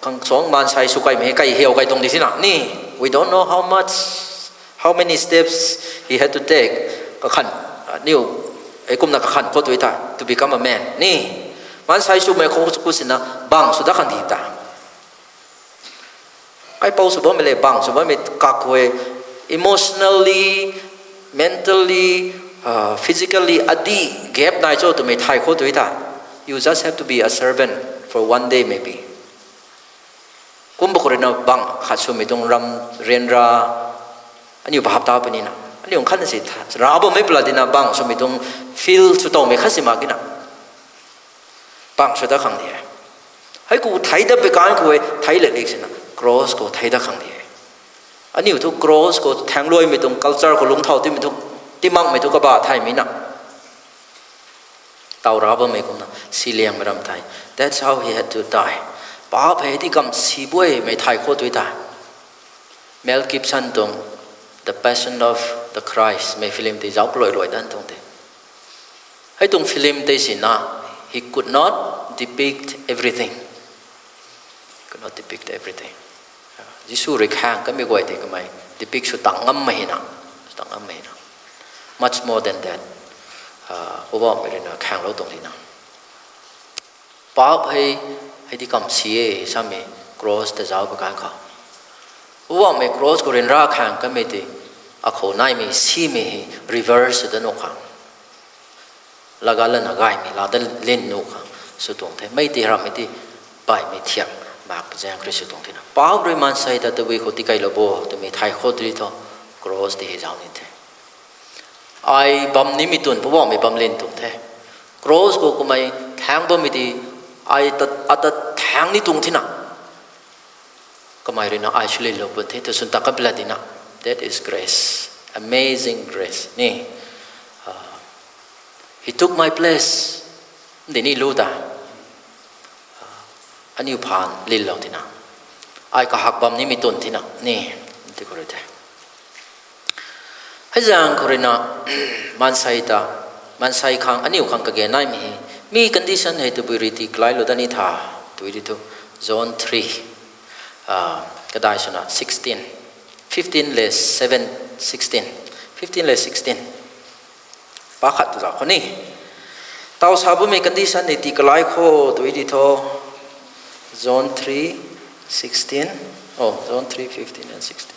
khang suang maansei sw kaimei hei kai hiau kai tuang di sina ni. We don't know how much, how many steps he had to take. Kakhan, niu, ei kumna kakhan khou tui tha, to become a man ni. Maansei swmei khou, khou sina bang sw dat khang di ta. Kaipouc sw bammei le bang sw bammei kak khou e, emotionally, mentally, physically, adi gap nai cho twmei thay khou tui tha. You just have to be a servant for one day maybe. Kum ba khou ruina bang khat swmei tuang ram ryanra, aniu bahap ta punina. Aniu khatna si tha, ra bammei pala dina bang swmei tuang feel sw towmei khat si mak kina. Bang sw dat khang di e. Hei khou thei dat pei kan khou e, thei lik lik sina, cross khou thei dat khang di e. Aniu thu cross khou thaengluaimei tuang culture khou lungcthau timei thu, timakmei thu kaba thaymei na. Taw ra bammei kumna, si liangmei ram thei. That's how he had to die. Paap hei di kam si buaymei thay khou tui ta. Mel Gibson tuang The Passion of the Christ mei film tei zauc kaluai luai dan tuang tei. Hei tuang film tei sina, he could not depict everything. Could not depict everything. Jisu rui khaeng kamei guay tei kamei depict sw tang ngammei na, sw tang ngammei na. Much more than that. Poubauhmei ruina khaenglou tuang di na. Paap hei, hei di kam si e samei cross ta zauc pei kan khou. Poubauhmei cross khou ryanra khaeng kamei tei, akhou naimei simei hei reverse sw dat nuh khang. Laga lana gaymei la dat lin nuh khang sw tuang the. Mei tei rammei tei baihmei thiak mak zaeng kri sw tuang thena. Paap rui maansei ta tabui khou tikeilou bo twmei thay khou tui thu cross tei hei zauc ni the. Ai bam nimei twn Poubauhmei bam lin tuang the. Cross khou kamei thaeng bammei tei ai ta, ata thaeng ni tuang thena. kamei rui na ai sw lilou pun the, tu swn ta kapla di na. That is grace. Amazing grace. Ni, uh, he took my place. Di ni lu ta. Uh, aniu phaan lilou tina. Ai kahak bam nimei tun tina. Ni, ti khou rui the. Hei zaeng khou rui na, maansei ta, maansei khang, aniu khang kage naimei hei, mi condition hei tabui rui tii kalailou dat ni tha, tui di thu, John three, ah, kadai swna sixteen, fifteen le seven, sixteen, fifteen le sixteen. Pa khat tu zau khou ni. Tau sa bammei condition hei tii kalai kho, tui di thu, John three, sixteen. Oh, John three, fifteen and sixteen.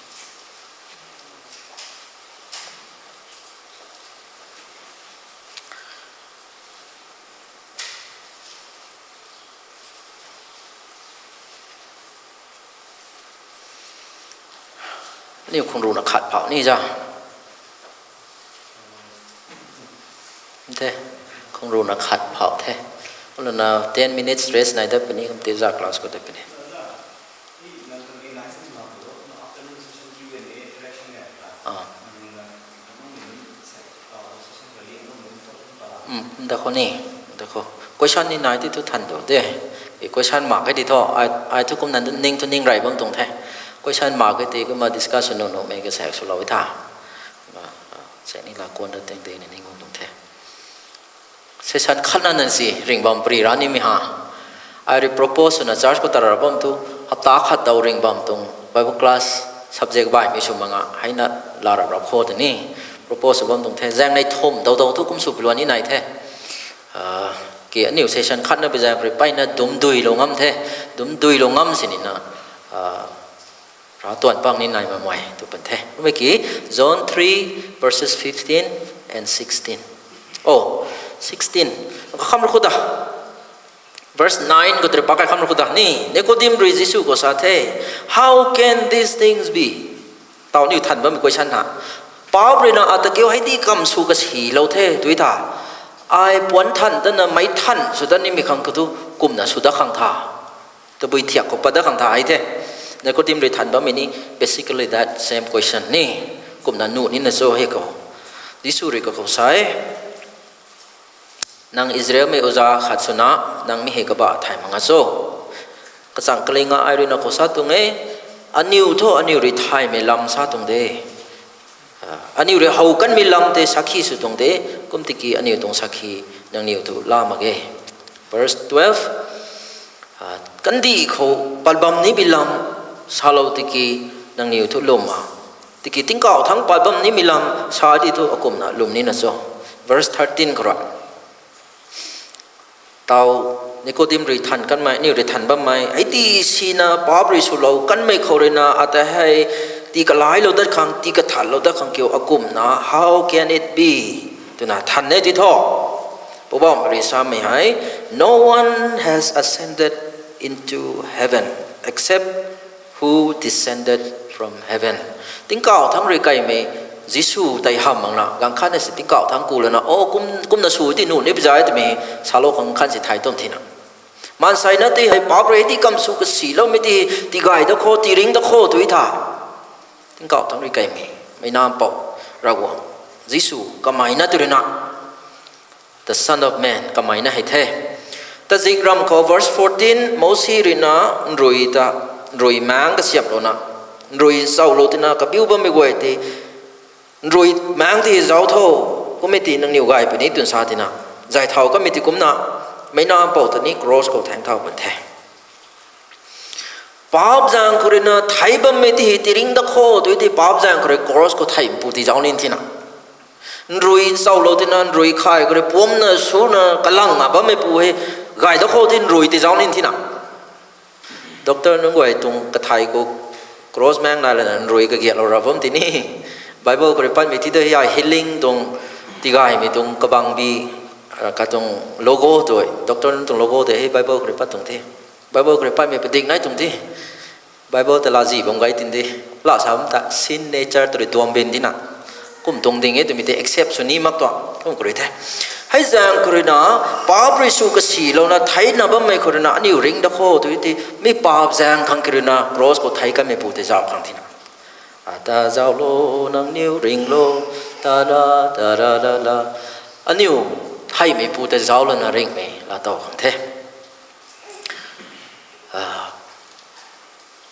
Aniu khang rui na khat phau ni za. The, khang rui na khat phau the. Kumna ten minutes rest nai dat puni, kum tei za class khou dat puni. Ah. Hmm, da khou ni, da khou. Question ni nai ti thu than do de. E question mak ke di thu, ai, ai thu kumna ning thu ning rey bam tuang the. Question mak ke ti kumna discussion nuh nuhmei kasak swlou tha. Ah, ah, se ni la kuan da teng tei ni ning bam tuang the. Session khatna nan si ring bam pri ra nimei ha. Ai rui propose swna church khou tara bam thu, hapta khat dau ring bam tuang Bible class subject baihmei sw manga, heina la rap rap khou tei ni. Propose sw bam tuang the, zaeng nei thum dau dau thu kum sw piluan ni nai the. Ah, ki aniu session khatna bi zaeng rui mpeyna dum duilou ngam the, dum duilou ngam sini na, ah, ra tuan pang ni nai mamei tu pan the. Kummei ki John three verses fifteen and sixteen. Oh, sixteen. Kakham rui khou da. Verse nine khou tei pa kai kham rui khou da ni. Nicodemus rui Jisu khou sa the, "How can these things be?" Tau niu than bammei question na. Paap rui na ata kiu hei di kam sw kasilou the, tui tha. Ai puan than tana meic than sw dat nimei khang khou thu kumna sw dat khang tha. Tabui thiak khou pat dat khang tha hei the. Nicodemus rui than bammei ni basically that same question ni. Kumna nuh nina cho hei khou. Jisu rui kakhou sa e. Nang Israelmei uza khat swna, nang mi hei kabah thay mak nga cho? Kachang kaling a ai rui na khou sa tuang e, aniu thu aniu rui thaymei lam sa tuang de. Ah, aniu rui how kanmei lam tei sakhi sw tuang de, kum tiki aniu tuang sakhi nangniw thu la mak ge. Verse twelve, ah, kandih khou pat bam ni bi lam salou tiki nangniw thu lwm a. Tiki tingkauh thangc pat bam nimei lam sa di thu akumna lwm nina cho. Verse thirteen khou rui. Tau Nicodemus rui than kanmei, aniu rui than bammei, hei ti sina paap rui swlou kanmei khou rui na, ata hei, tii kalailou dat khang, tii kathanlou dat khang kiu akumna, how can it be? Twna than e ti thu. Poubauhmei rui samei hei, no one has ascended into heaven except who descended from heaven. Tingkauh thangc rui kaimei, Jisu tei hamh makna, ganv khatna si tingkauh thangc ku lana, o, kum, kumna sw ti nuh ni pi zai twmei, salou khang khan si thay tuang thina. Maansei na ti hei paap rui ti kam sw kasiloumei ti, tigay dat khou, tiringc dat khou tui tha. Tingkauh thangc rui kaimei, Meic Nac Mpouh, Ravguangc, Jisu, kamei na tu rui na. The Son of Man, kamei na hei the. Tazik ram khou verse fourteen, Mousi rui na nrui ta, nrui maengc kasiamhlou na, nrui nchauhlou tina kabiu bammei guay tei, nrui maengc ti zauc tho, kummei ti nangniw gay puni twna sa tina, zay thau kamei ti kumna, Meic Nac Mpouh ta ni cross khou thaeng thau pan the. Paap zaeng khou rui na thei bammei ti hei tiringc dat khou, tui ti paap zaeng khou rui cross khou thei mpu ti zauc nin tina. Nrui nchauhlou tina, nrui khay khou rui puamcna, swna, kalang a bammei pu hei, gay dat khou ti nrui ti zauc nin tina. Doctor nunc guay tuang kathai khou cross maengc nai lana nrui kagiatlou ra bam ti ni. Bible khou rui patmei ti tu hei healing tuang tigaymei tuang kabang bi, ah, katuang logo tu, doctor nunc tuang logo tei hei Bible khou rui pat tuang the. Bible khou rui patmei padik nai tuang the. Bible ta lazi bam gay tin de. La sa bam ta sin nature tu rui duam bin tina. Kum tuang ding e twmei tei accept sw ni mak tuang. Kum khou rui the. Hei zaeng khou ruina, paap rui sw kasilouna theina bammei khou ruina aniu ring da kho tw ti, mi paap zaeng khang ki ruina cross khou thei kanmeipu tei zauc khang thina. Ata zauclo, nangniw ringlo, tara tara la la. Aniu theimeipu tei zauclouna ringmei laa tow khang the.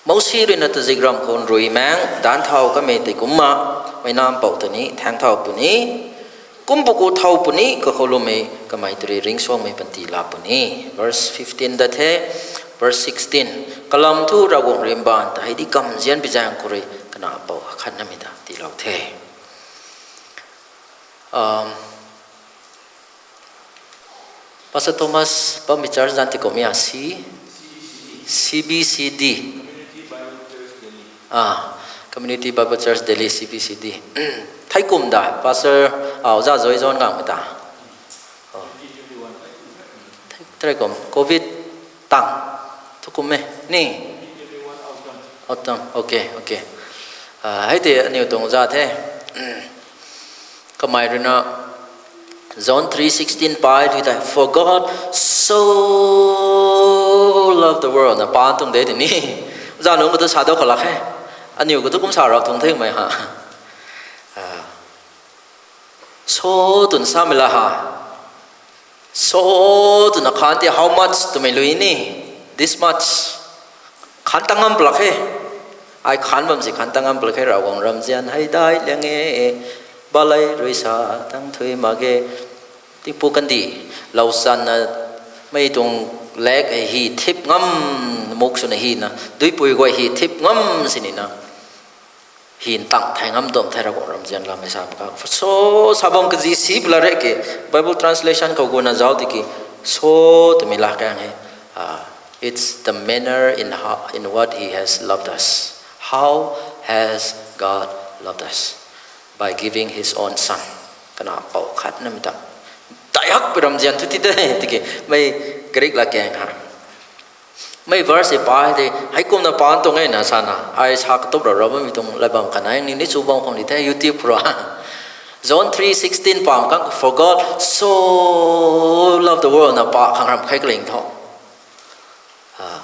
Mousi ruina tazik ram khou nrui maeng daanc thau kamei tei kumna, meic nam pouc ta ni thaeng thau puni, kum paku thau puni, kakhou lumei kamei tei rui ringcsuangmei panty laa puni. Verse fifteen da the, verse sixteen. Kalam thu Ravguangc rui mbaanv ta hei di kamzian pi zaeng khou rui kana pou khatnamei ta tiilou the. Pastor Thomas, bam mi church zan ti kum ya si? C B C D. Ah, Community Bible Church Delhi, C B C D. Thei kum da, Pastor, ah, oja Joy John ngang mei ta. Oh. Thei, thei kum, covid tang. Thu kum e, ni? Autumn, okay, okay. Ah, hei tei aniu tuang za the. Kamei ruina John three sixteen pai tui tei, For God so loved the world, na paan tuang de tini. Za nunc khou tu sa dau khalak he. Aniu khou tu kum sa rau tuang themei ha. So twna samei la ha. So twna khan ti how much twmei lui ni. This much. Khan ta ngam plak he. Ai khan bam si khan ta ngam plak he, Ravguangc ramzian hei dai liang e. Balei rui sa tang thui mak ge. Tingpu kandih, lou sanna, mei tuang lake hei hi thip ngam, muk swna hina, duipui guay hi thip ngam sinina. Hi ntang thei ngam tuam thei Ravguangc ramzian lam hei sa mak kha. So, sa bam kazi si pla re ke, Bible translation khou guna zauc tiki, so twmei la kang hei. Ah, it's the manner in how, in what he has loved us. How has God loved us? By giving his own son. Kana pou khatnamei ta. Dai hak pi ramzian thu ti de, tiki, mei Greek la kang ha. Mei verse pa de, hei kumna paan tuang e na sana, ai sa katup ra ra bammei tuang lai bam kanai ni ni chu bam khang di the, YouTube ra. John three sixteen pam kang, For God so loved the world na pa khang ram khai kaling tho. Ah.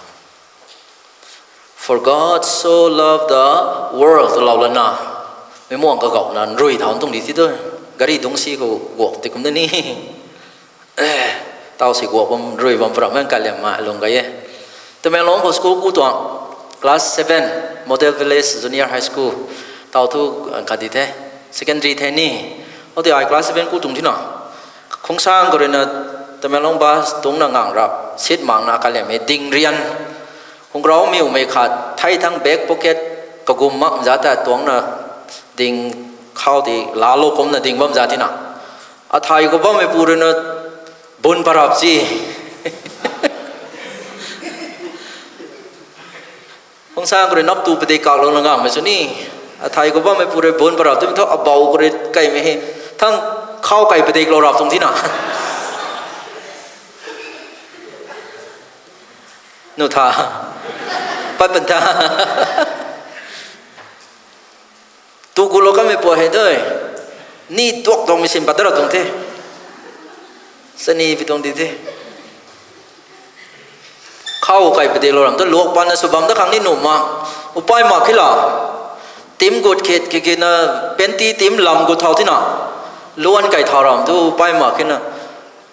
For God so loved the world, lou lana. Mei muang kagau na, nrui thau tuang di ti tu. Gari dungc si khou guak ti kum de ni. Tau si guak bam, nrui bam pram mei kaliam ma lung gay e. Tamenglong khou school ku tuang, class seven, Model Village Junior High School. Tau thu, ah, khat di the, secondary the ni. Hou ti ai class seven ku tuang thina. Khungsang khou ruina Tamenglong bus tungna ngang rap, seat mangna kaliam e ding rian. Khungrau miwmei khat, thei thang back pocket kagum mak za ta tuangna ding khou di lalo kumna ding bam za tina. Athai khou bammeipu ruina bun parap si. Khungsang khou rui nap tu padik kaklou na ngang mei sw ni. Athai khou bammeipu rui bun parap tu thu abou khou rui kaimei hei. Thang khou kai padiklou rap tuang thina. Nu tha. Pat pan tha. Tu kulou kamei pu hei dui. Ni duak duakmei sin pat da rap tuang the. Sani pi tuang di the. Khou kai padiklou ram tu luak panna sw bam da khang ni nuh mak. Upai mak khe la. Tim gut khit kikina, panty tim lam gut thau thina. Luan kai thau ram tu upai mak khena.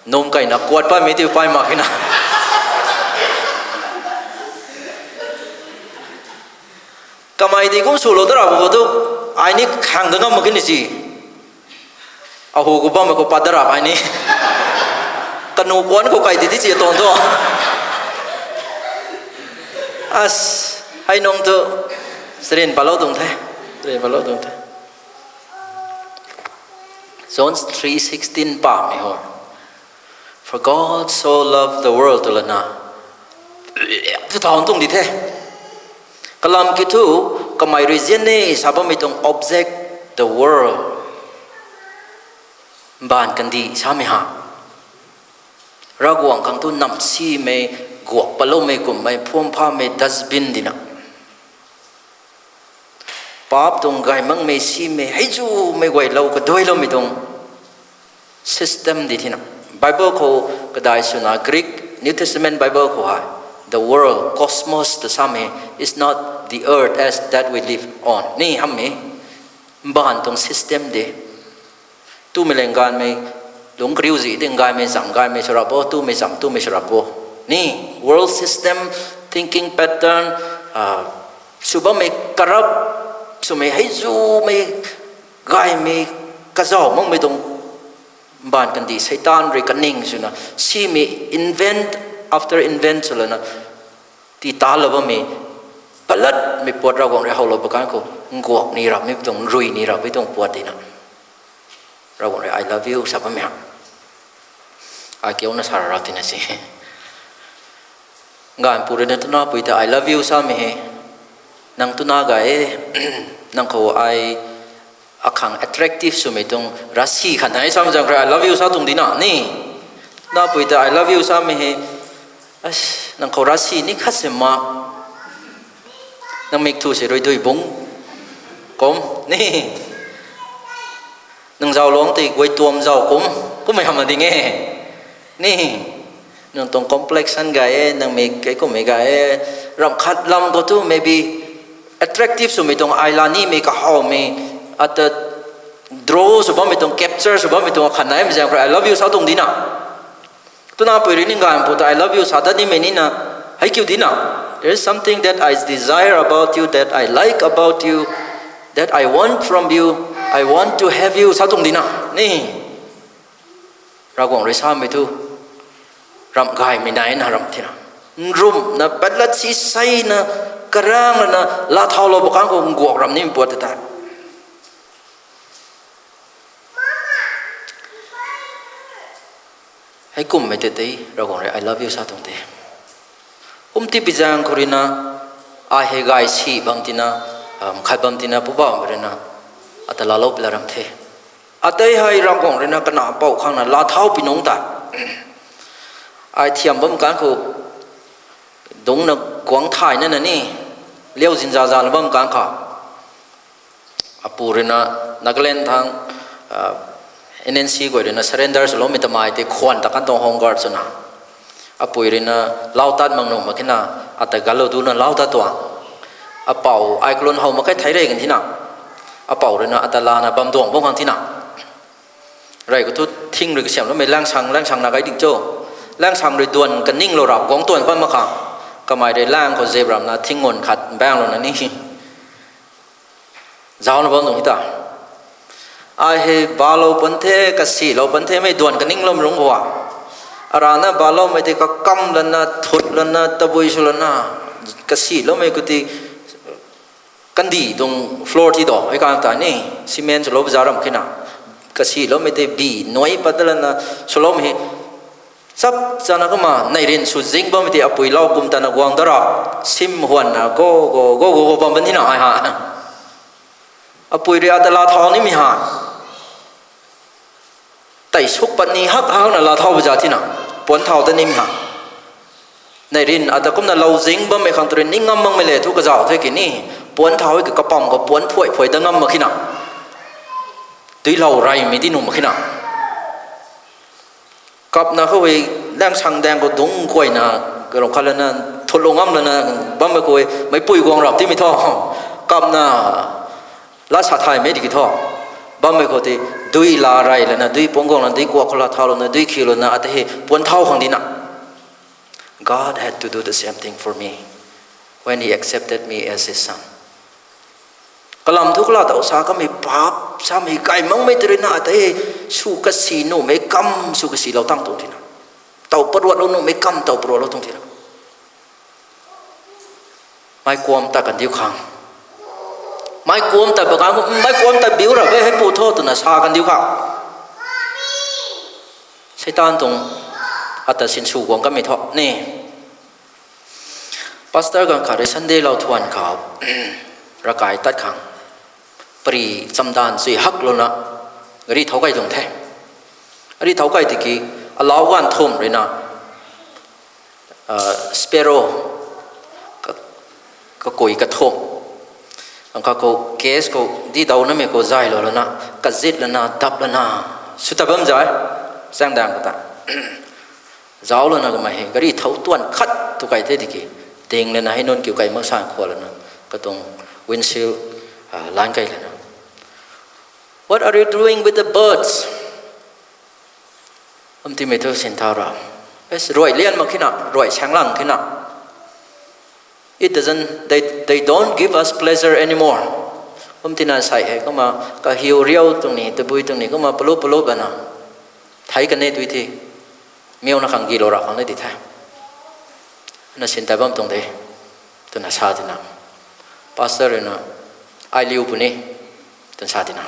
Num kaina kuat patmei ti upai mak khena. Kamei di kum swlou da rap khou tu, ai ni khang da ngam mak khe ni si. Ahu khou bammei khou pat da rap ai ni. Kanu kuan khou kai di ti chi tuang tu. As, hei nung tu, sarin palou tuang the. Sarin palou tuang the. John three sixteen pamei ho. For God so loved the world tw lana. Tu thau tuang di the. Kalam ki thu, kamei rui zian e sa bammei tuang object, the world. Mbaanv kandih samei ha. Ravguangc khang tu namsimei, guak paloumei kummei, phuam phamei dustbin dina. Paap tuang gay makmei simei, hei zumei guaylou kaduailoumei tuang. System di thina. Bible khou kadai swna Greek New Testament Bible khou hei, the world, cosmos ta samei, is not the earth as that we live on ni hamhmei. Mbaanv tuang system de. Tumei leng gaymei, lungc kariu zi ding gaymei, zam gaymei sw rap bo, tumei zam, tumei sw rap bo. Ni, world system, thinking pattern, sw bammei corrupt swmei, hei zumei, gaymei, kazauh makmei tuang mbaanv kandih Seitaan rui kaning swna simei invent after invent swlana tii talou bammei, palatmei puat Ravguangc rui howlou ba kan khou nguak ni rapmei tuang, rui ni rapmei tuang puat tina. Ravguangc rui I love you sa bammei ha. Ai kiuna sa ra rau tina si. Gaanvpu rui na twna pui ta I love you samei hei, nang twna gay e, nang khou ai akhang attractive swmei tuang rasi khat nai samei zaeng khou rui I love you sa tuang dina ni. Twna pui ta I love you samei hei, nang khou rasi ni khat si ma, nang mik thu si rui dui bung kum ni, nang zauc luangc tei guay tuam zauc kum, kummei hamh na ding e ni. Nang tuang complexion gay e, nang mik kei kummei gay e, ramh khat lam khou tu maybe attractive swmei tuang ai la nimei kahawmei, ata draw sw bammei tuang, capture sw bammei tuang akhat naimei zaeng khou rui I love you sa tuang dina. Twna pui rui ni gaanvpu ta I love you sa tat nimei nina, hei kiu dina. There is something that I desire about you, that I like about you, that I want from you, I want to have you sa tuang dina ni. Ravguangc rui samei thu, ramh gaymei naina ramh thina, nrumhna patlat si seina, karaeng lana laa thaulou ba kan khou nguak ram nimei puat ta tei. Hei kummei tei tei Ravguangc rui I love you sa tuang te. Kum tipui zaeng khou rui na, ai hei gay si bam tina, khat bam tina Poubauhmei rui na ata laalou pui la ram the. Atei hei Ravguangc rui na kana pou khang na laa thau pui nungc ta, ai thiam bam kan khou dungcna guangc thayna na ni, liau zinza zana bam kan khou, apu rui na Nagaland thang, N N C guay rui na surrender swloumei tamei tei khwan ta kan tuang home guard swna, apui rui na lau tat mak nuh mak khe na, ata galou duna lau tat tuang. Apou ai kalun how mak khe thei rey kan thina, apou rui na ata lana bam duang bam khang thina. Rey khou thu thing rui kasiamhloumei langsang, langsang na kai ding cho, langsang rui duan kaninglou rap guangc tuan pan mak khang, kamei rui lang khou zep ramna thing ngun khat baenglouna ni zauna bam nung hei ta. Ai hei balou pan the, kasilou pan the, mei duan kaningloumei lungc khou a, arana baloumei tei kakam lana, thut lana, tabui sw lana, kasiloumei khou tei, kandih tuang floor ti do, hei kan ta ni, cement swlou baza ram khe na, kasiloumei tei bi nuai pat lana swloumei hei, chap chana kumna neih ryn sw zing bammei tei apui lau kum tana guang dara, sim huanna go go go go go bam ban thina ai ha. Apui rui ata laa thau nimei ha, tei suk pat ni hak hakna laa thau baza thina, puanc thau ta nimei ha. Neih ryn ata kumna lou zing bammei khang tu rui ning ngam makmei le thu kazauh the ki ni, puanc thau e ki kapam khou puanc phuai phuai dat ngam mak khe na, duilou reymei di nuh mak khe na. Kapna khou hei langsang daeng khou dungc kuayna, karung khat lana, thutlou ngam lana, bammei khou hei meicpui guang rap timei thu, kapna, laa sa thaymei di ki thu, bammei khou tei, dui laa rey lana, dui puang guang lana, dui kuak khou laa thau lana, dui khiu lana, ata hei puanc thau khang dina. God had to do the same thing for me when he accepted me as his son. Kalam thu kala taw sa kamei paap samei kai makmei tei rui na ata hei sw kasi nuhmei kam sw kasilou tang tuang thina, taw paruatlou nuhmei kam taw paruatlou tuang thina. Meic kuam tat kandiu khang, meic kuam tat ba kan, meic kuam tat biu ra e, hei pu tho twna sa kandiu khang, Seitaan tuang ata sinsw guang kamei thu ni. Pastor ganv khat rui Sunday lou thuan khou ravkai tat khang, pari chamdan chui haklouna gari thau kai tuang the. Gari thau kai tiki, alau ganv thumh rui na, sparrow, kakui kathumh, ang kha khou cage khou di daw namei khou zaylou lana, kazit lana, dap lana, sw tat bam zay. Chaeng dang kata. Zauc lana kamei hei gari thau tuan khat tu kai the tiki. Ting lana hei nunc kiu kai mak san khua lana. Katuang windshield, ah, lan kai lana. What are you doing with the birds? Kum timei thu sin thau ra. Bas, ruai lian mak khina, ruai saenglang khina. It doesn't, they, they don't give us pleasure anymore. Kum tina sai hei, kumna kahiu riau tuang ni, tabui tuang ni, kumna palup palup lana. Thei kan e tui the. Miuna khang gilou ra khang na di the. Na sin ta bam tuang de. Twna sa tina. Pastor rui na, ai liu puni. Twna sa tina.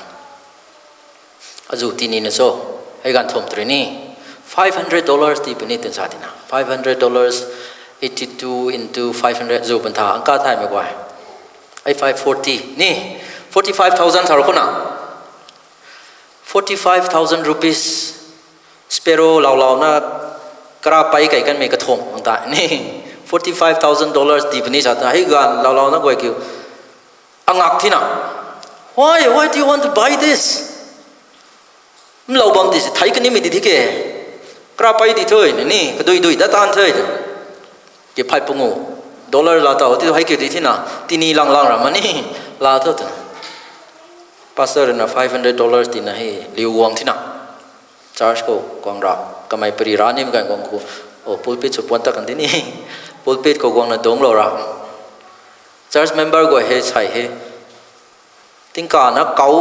Azu tini na cho, hei ganv thum tw rui ni, five hundred dollars tii puni twna sa tina. Five hundred dollars, eighty two into five hundred, zu pun tha, ang ka thaymei guay. Ai five forty ni, forty five thousand thau ra khuna. Forty five thousand rupees, sparrow laulau na, kara pei kai kanmei kathumh ang ta ni, forty five thousand dollars tii puni sa ta, hei ganv laulau na guay kiu. Angak thina. Why, why do you want to buy this? Mlou bam ti si thei kanimei di thi ke. Kara pei di thui, ni, kadui dui dat tan thui. Ki phey pungu. Dollar la tau, ti hei kiu di thina. Tini lang lang ra mani. La tho tu. Pastor na five hundred dollars tina hei, liu guang thina. Church khou guang ra. Kamei pari ra nim ganv guang khou. O, pulpit sw puan ta kan di ni. Pulpit khou guangna dungclou ra. Church member guay hei sai hei. Tingkana kau,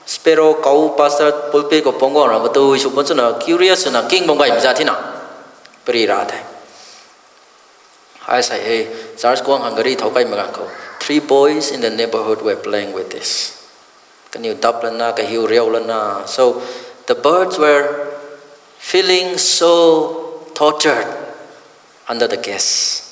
sparrow kau, pastor pulpit khou pang guang ra, katui sw puan swna, curious swna, king bam gaymei za thina. Pari ra the. Hei sai hei, church guang khang gari thau kaimei ganv khou. Three boys in the neighborhood were playing with this. Kaniw dap lana, kahiu riau lana. So, the birds were feeling so tortured under the gas.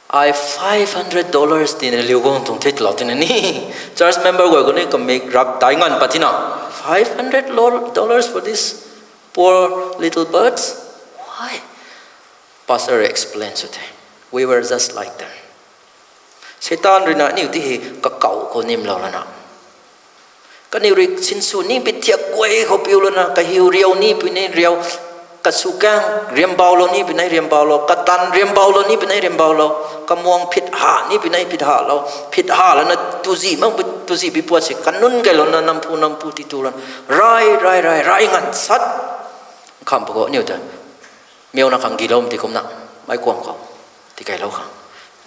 Ai five hundred dollars tina liu guang tuang the twlou tina ni. Church member guay khou ni kamik rak dai nganv pat thina. Five hundred dollars for these poor little birds? Why? Pastor explain sw the. We were just like them. Satan rui na aniu ti hei kakau khou nimlou lana. Kaniw rui sinsw ni pi thiak guay khou piu lana, kahiu riau ni pi nei riau, kasw kang riambau lou ni pi nei riambau lou, katan riambau lou ni pi nei riambau lou, kamuang phit ha ni pi nei phit ha lou, phit ha lana tuzi mak, tuzi pi puat si kanunc kailouna namphu namphu ti tu lana, rai, rai, rai, rai nganv sat. Kham pa khou aniu ta. Miuna khang giloumei ti kumna, mei kuang khou, tikailou khang.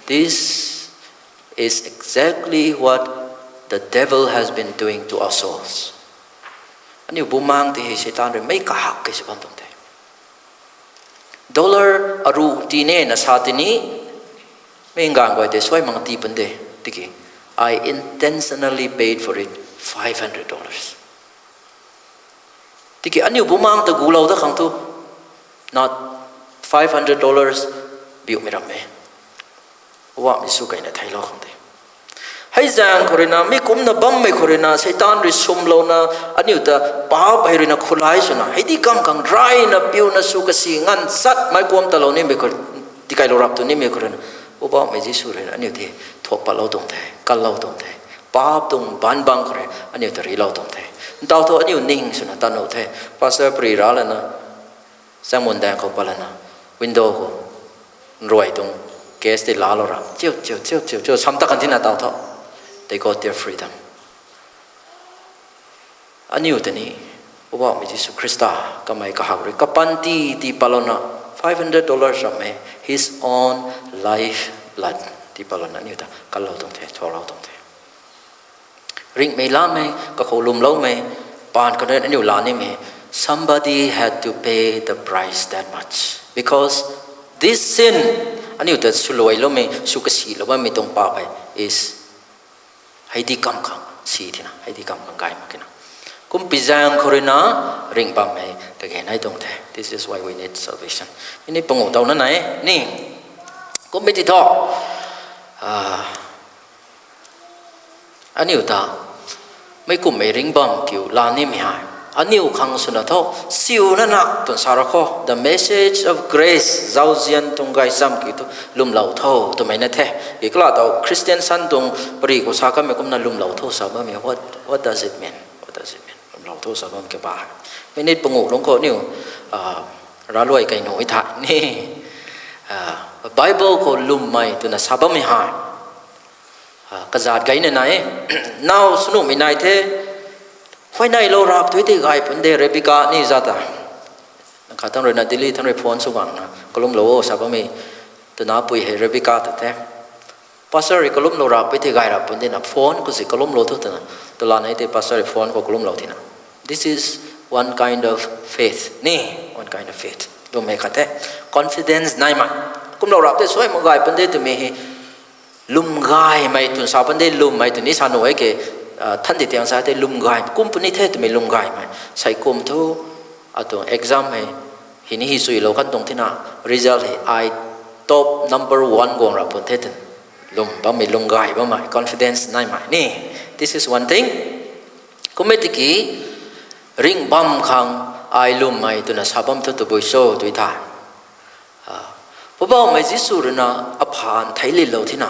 This is exactly what the devil has been doing to our souls. Aniu bumaengc ti hei Satan rui mei kahak kei sw bam tuang the. Dollar aru tii ne na sa tini, mei nganv guay tei suai mang tii pun de, tiki, I intentionally paid for it five hundred dollars. Tiki aniu bumaengc ta gulou da khang thu, not five hundred dollars biumei ram e. Poubauhmei Jisu kayna theilou khang de. Hei zaeng khou rui na, mi kumcna bammei khou rui na, Satan rui swmlouna, aniu ta paap hei rui na khulai swna, hei di kam khang rayna piuna sw kasi nganv satmei kuam talou nimei khou, tikailou rap tu nimei khou rui na, Poubauhmei Jisu rui na, aniu ti thuak patlou tuang the, kanlou tuang the. Paap tuang baanc bang khou rui, aniu ta rilou tuang the. Ntau thu aniu ning swna tat nuh the. Pastor pari ra lana, changmun daeng khou pat lana, window khou, nruai tuang, gas tei laalou ra, chiu, chiu, chiu, chiu, chiu, sam ta kan thina tau tho. They got their freedom. Aniu ta ni, Poubauhmei Jisu Khrista, kamei kahak rui, kapanty tii patlouna, five hundred dollars rammei, his own life blood tii patlouna, aniu ta, kanlou tuang the, thuaklou tuang the. Ringhmei lamei, kakhou lwmloumei, paan kaniw aniu la nimei, somebody had to pay the price that much. Because this sin, aniu ta swluailoumei, sw kasilou bammei tuang paap hei, is, hei di kam khang si thina, hei di kam khang gay mak kina. Kumpi zaeng khou rui na, ringh bammei, kage nai tuang the. This is why we need salvation. Ini panguh tauna nai, ni. Kumpi ti thu. Aniu ta, meic kummei ringh bam kiu la nimei hei. Aniu khang swna tho, siuna na, twn sa ra khou. The message of grace, zauzian tuang gaychamv kiu thu, lwmlou tho, twmei na the. Kikla tau, Christian san tuang pari khou sa kamei kumna lwmlou tho sa bammei. What, what does it mean? What does it mean? lou thu sa bam ke ba. Minute panguh lung khou niu, ah, raluai kai nuh i tha ni. Ah, Bible khou lwmmei twna sa bammei hei. Ah, kazat gayna nai e. Now sw nuhmei nai the. Huayneylou rap tui tei gay pun de Rebecca ni za ta. Khat thang rui na Delhi thang rui phone sw gang na. Kalumlou o sa bammei. Twna pui hei Rebecca ta the. Pastor rui kalumlou rap tui tei gay rap pun de na phone khou si kalumlou thu twna. Twla nei tei pastor rui phone khou kalumlou thina. This is one kind of faith. Ni, one kind of faith. Lwmmei khat the. Confidence naimei. Kumlou rap tei suai mak gay pun de twmei hei. Lwm gaymei twn sa pan de lwmmei twn ni sa nuh e ke, ah, than di tiang sa tei lwm gay, kum puni the twmei lwm gaymei. Sei kum thu, atuang exam hei, hi ni hi suilou kan tuang thina, result hei, ai top number one guang rap pun the twn. Lwm bammei, lwm gay bammei, confidence naimei ni. This is one thing. Kummei tiki, ringh bam khang ai lwmmei twna sa bam thu tabui cho tui tha. Ah, Poubauhmei Jisu rui na aphaan theilinlou thina.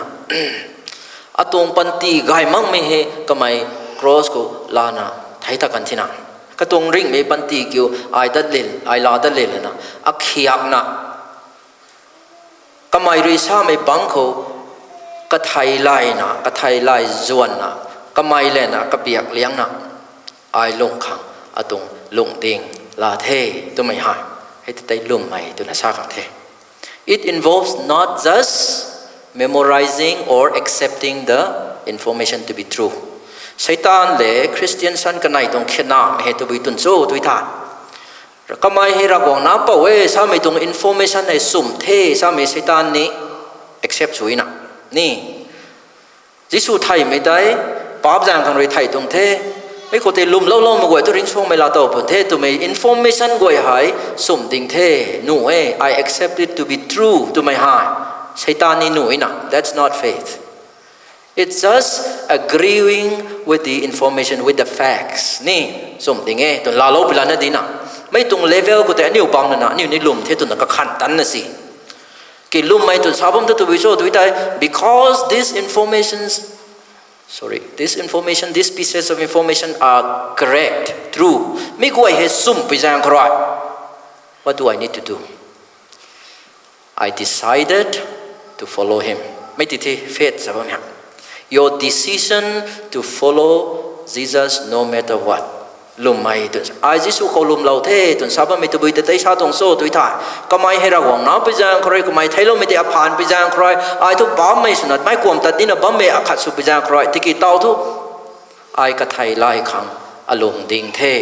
Atuang panty gay makmei hei kamei cross khou lana thei ta kan thina. Katuang ringhmei panty kiu ai dat lin, ai la dat lin lana. Akhiakna. Kamei rui samei bangc khou kathei layna, kathei lay zuanna, kamei lana kabiak liangna, ai lung khang atuang lungding la the twmei hei. Hei tei lwmmei twna sa khang the. It involves not just memorizing or accepting the information to be true. Satan le Christian san kanei tuang khyna hei tabui twn cho tui tha. Kamei hei Ravguangc nac pou e samei tuang information hei sumh the samei Satan ni accept swna. Ni. Jisu theimei tei, paap zaeng khang rui thei tuang the. Mei khou tei lwmlou loumei guay tu ringcsuangmei laa tow pun the twmei information guay hei sumh ding the. Nuh e, I accept it to be true twmei hei. Satan ni nuh na, that's not faith. It's just agreeing with the information, with the facts. Ni, sumh ding e, twn laalou pilana dina. Mei tuang level khou tei aniu bam nana, aniu ni lwm the twna kakhan tanna si. Ki lwmmei twn sa bam ta tabui cho tui tei, because these informations, sorry, this information, these pieces of information are correct, true. Mi guay hei sumh pui zaeng khou rui. What do I need to do? I decided to follow him. Mei ti the faith sa bam ha. Your decision to follow Jesus no matter what. Lwmmei twn sa. Ai Jisu khou lwmlou the twn sa bammei tabui ta tei sa tuang cho tui tha. Kamei hei Ravguangc nac pui zaeng khou rui, kamei theicloumei tei aphaan pui zaeng khou rui. Ai thu paapmei swna mei kuam tat nina bammei akhat sw pui zaeng khou rui. Tiki taw thu. Ai kathei lay khang alungding the,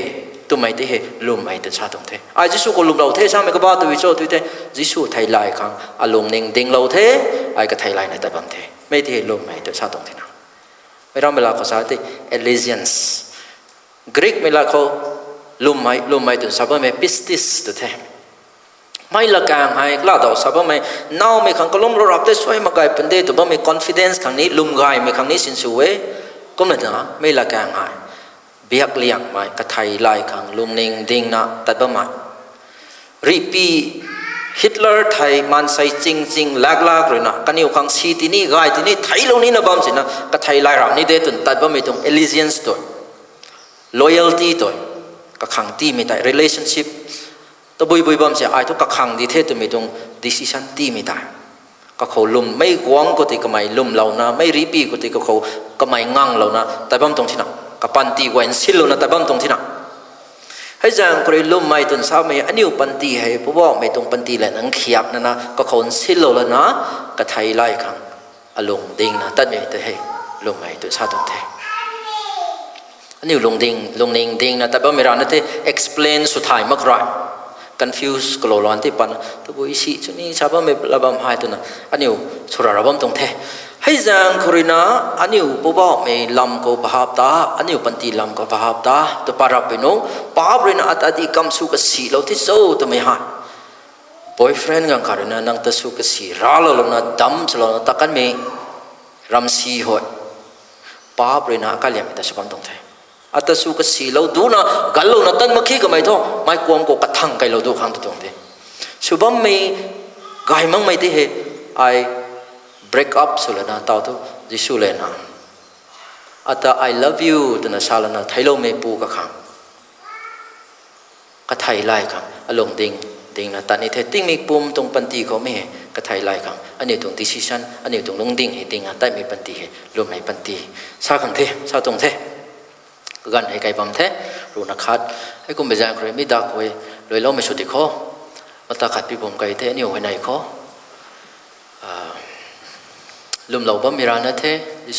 twmei tei hei lwmmei twn sa tuang the. Ai Jisu khou lwmlou the samei kabah tabui cho tui tei, Jisu thei lay khang alungning dinglou the, ai kathei layna tat bam the. Mei tei hei lwmmei twn sa tuang thena. Meic rammei laa khou sa tei allegiance. Greekmei laa khou lwmmei, lwmmei twn sa bammei pistis tw the. Mei lakaeng hei, kala daw sa bammei, nowmei khang kalumlou rap tei suai mak gay pun de tw bammei confidence khang ni, lwm gaymei khang ni sinsw e. Kumna ta, mei lakaeng hei, biak liangmei, kathei lay khang, lungning dingna tat bammei. Rihpui Hitler thei maansei ching ching lak lak rui na, kaniw khang si tini, gay tini, theiclou nina bam sina, kathei lay rap ni de twn tat bammei tuang allegiance tw. Loyalty tw. Kakhang tiimei tei, relationship. Tabui bui bam se ai thu kakhang di the twmei tuang decision tiimei tei. Kakhou lwmmei guangc khou tei kamei lwmlouna, mei rihpui khou tei kakhou kamei nganglouna, tat bam tuang thina. Kapanty guay nsillouna tat bam tuang thina. Hei zaeng khou rui lwmmei twn samei aniu panty hei, Poubauhmei tuang panty le nang khiak nana, kakhou nsillouna, kathei lay khang. Alungdingna tatmei tei hei, lwmmei twn sa tuang the. Aniu lungding, lungning dingna tat bammei rana tei explain sw thay mak rui. Confuse kalou lan tei pan, tabui si chuni sa bammei la bam hei twna, aniu swra ra bam tuang the. Hei zaeng khou rui na, aniu Poubauhmei lam khou bahap ta, aniu panty lam khou bahap ta, tw pa rap pui nu, paap rui na ata di kam sw kasilou the cho twmei hei. Boyfriend ganv khat rui na nang ta sw kasi raclou louna, dam swlouna tat kanmei ramsi hoi. Paap rui na akaliammei ta sw bam tuang the. Ata sw kasilou duna, ganlouna tat mak khe kamei thu, mei kuam khou kathang kailou du khang tu tuang the. Sw bammei, gay makmei tei hei, ai break up sw lana, taw thu, Jisu le na. Ata I love you twna sa lana, theicloumei pu kakhang. kathei lay khang alung ding, dingna tat ni the. Tingmik pum tuang panty khou mi hei kathei lay khang aniu tuang decision, aniu tuang lungding hei dingna tatmei panty hei lwmmei panty sa khang the, sa tuang the. Kaganv hei kai bam the, ruhna khat, heikumbi zaeng khou rui mi dak khou luiloumei sw di kho. Mata khat pi bum kai the, aniu huayney khou lwmlou bammei rana the, Jisu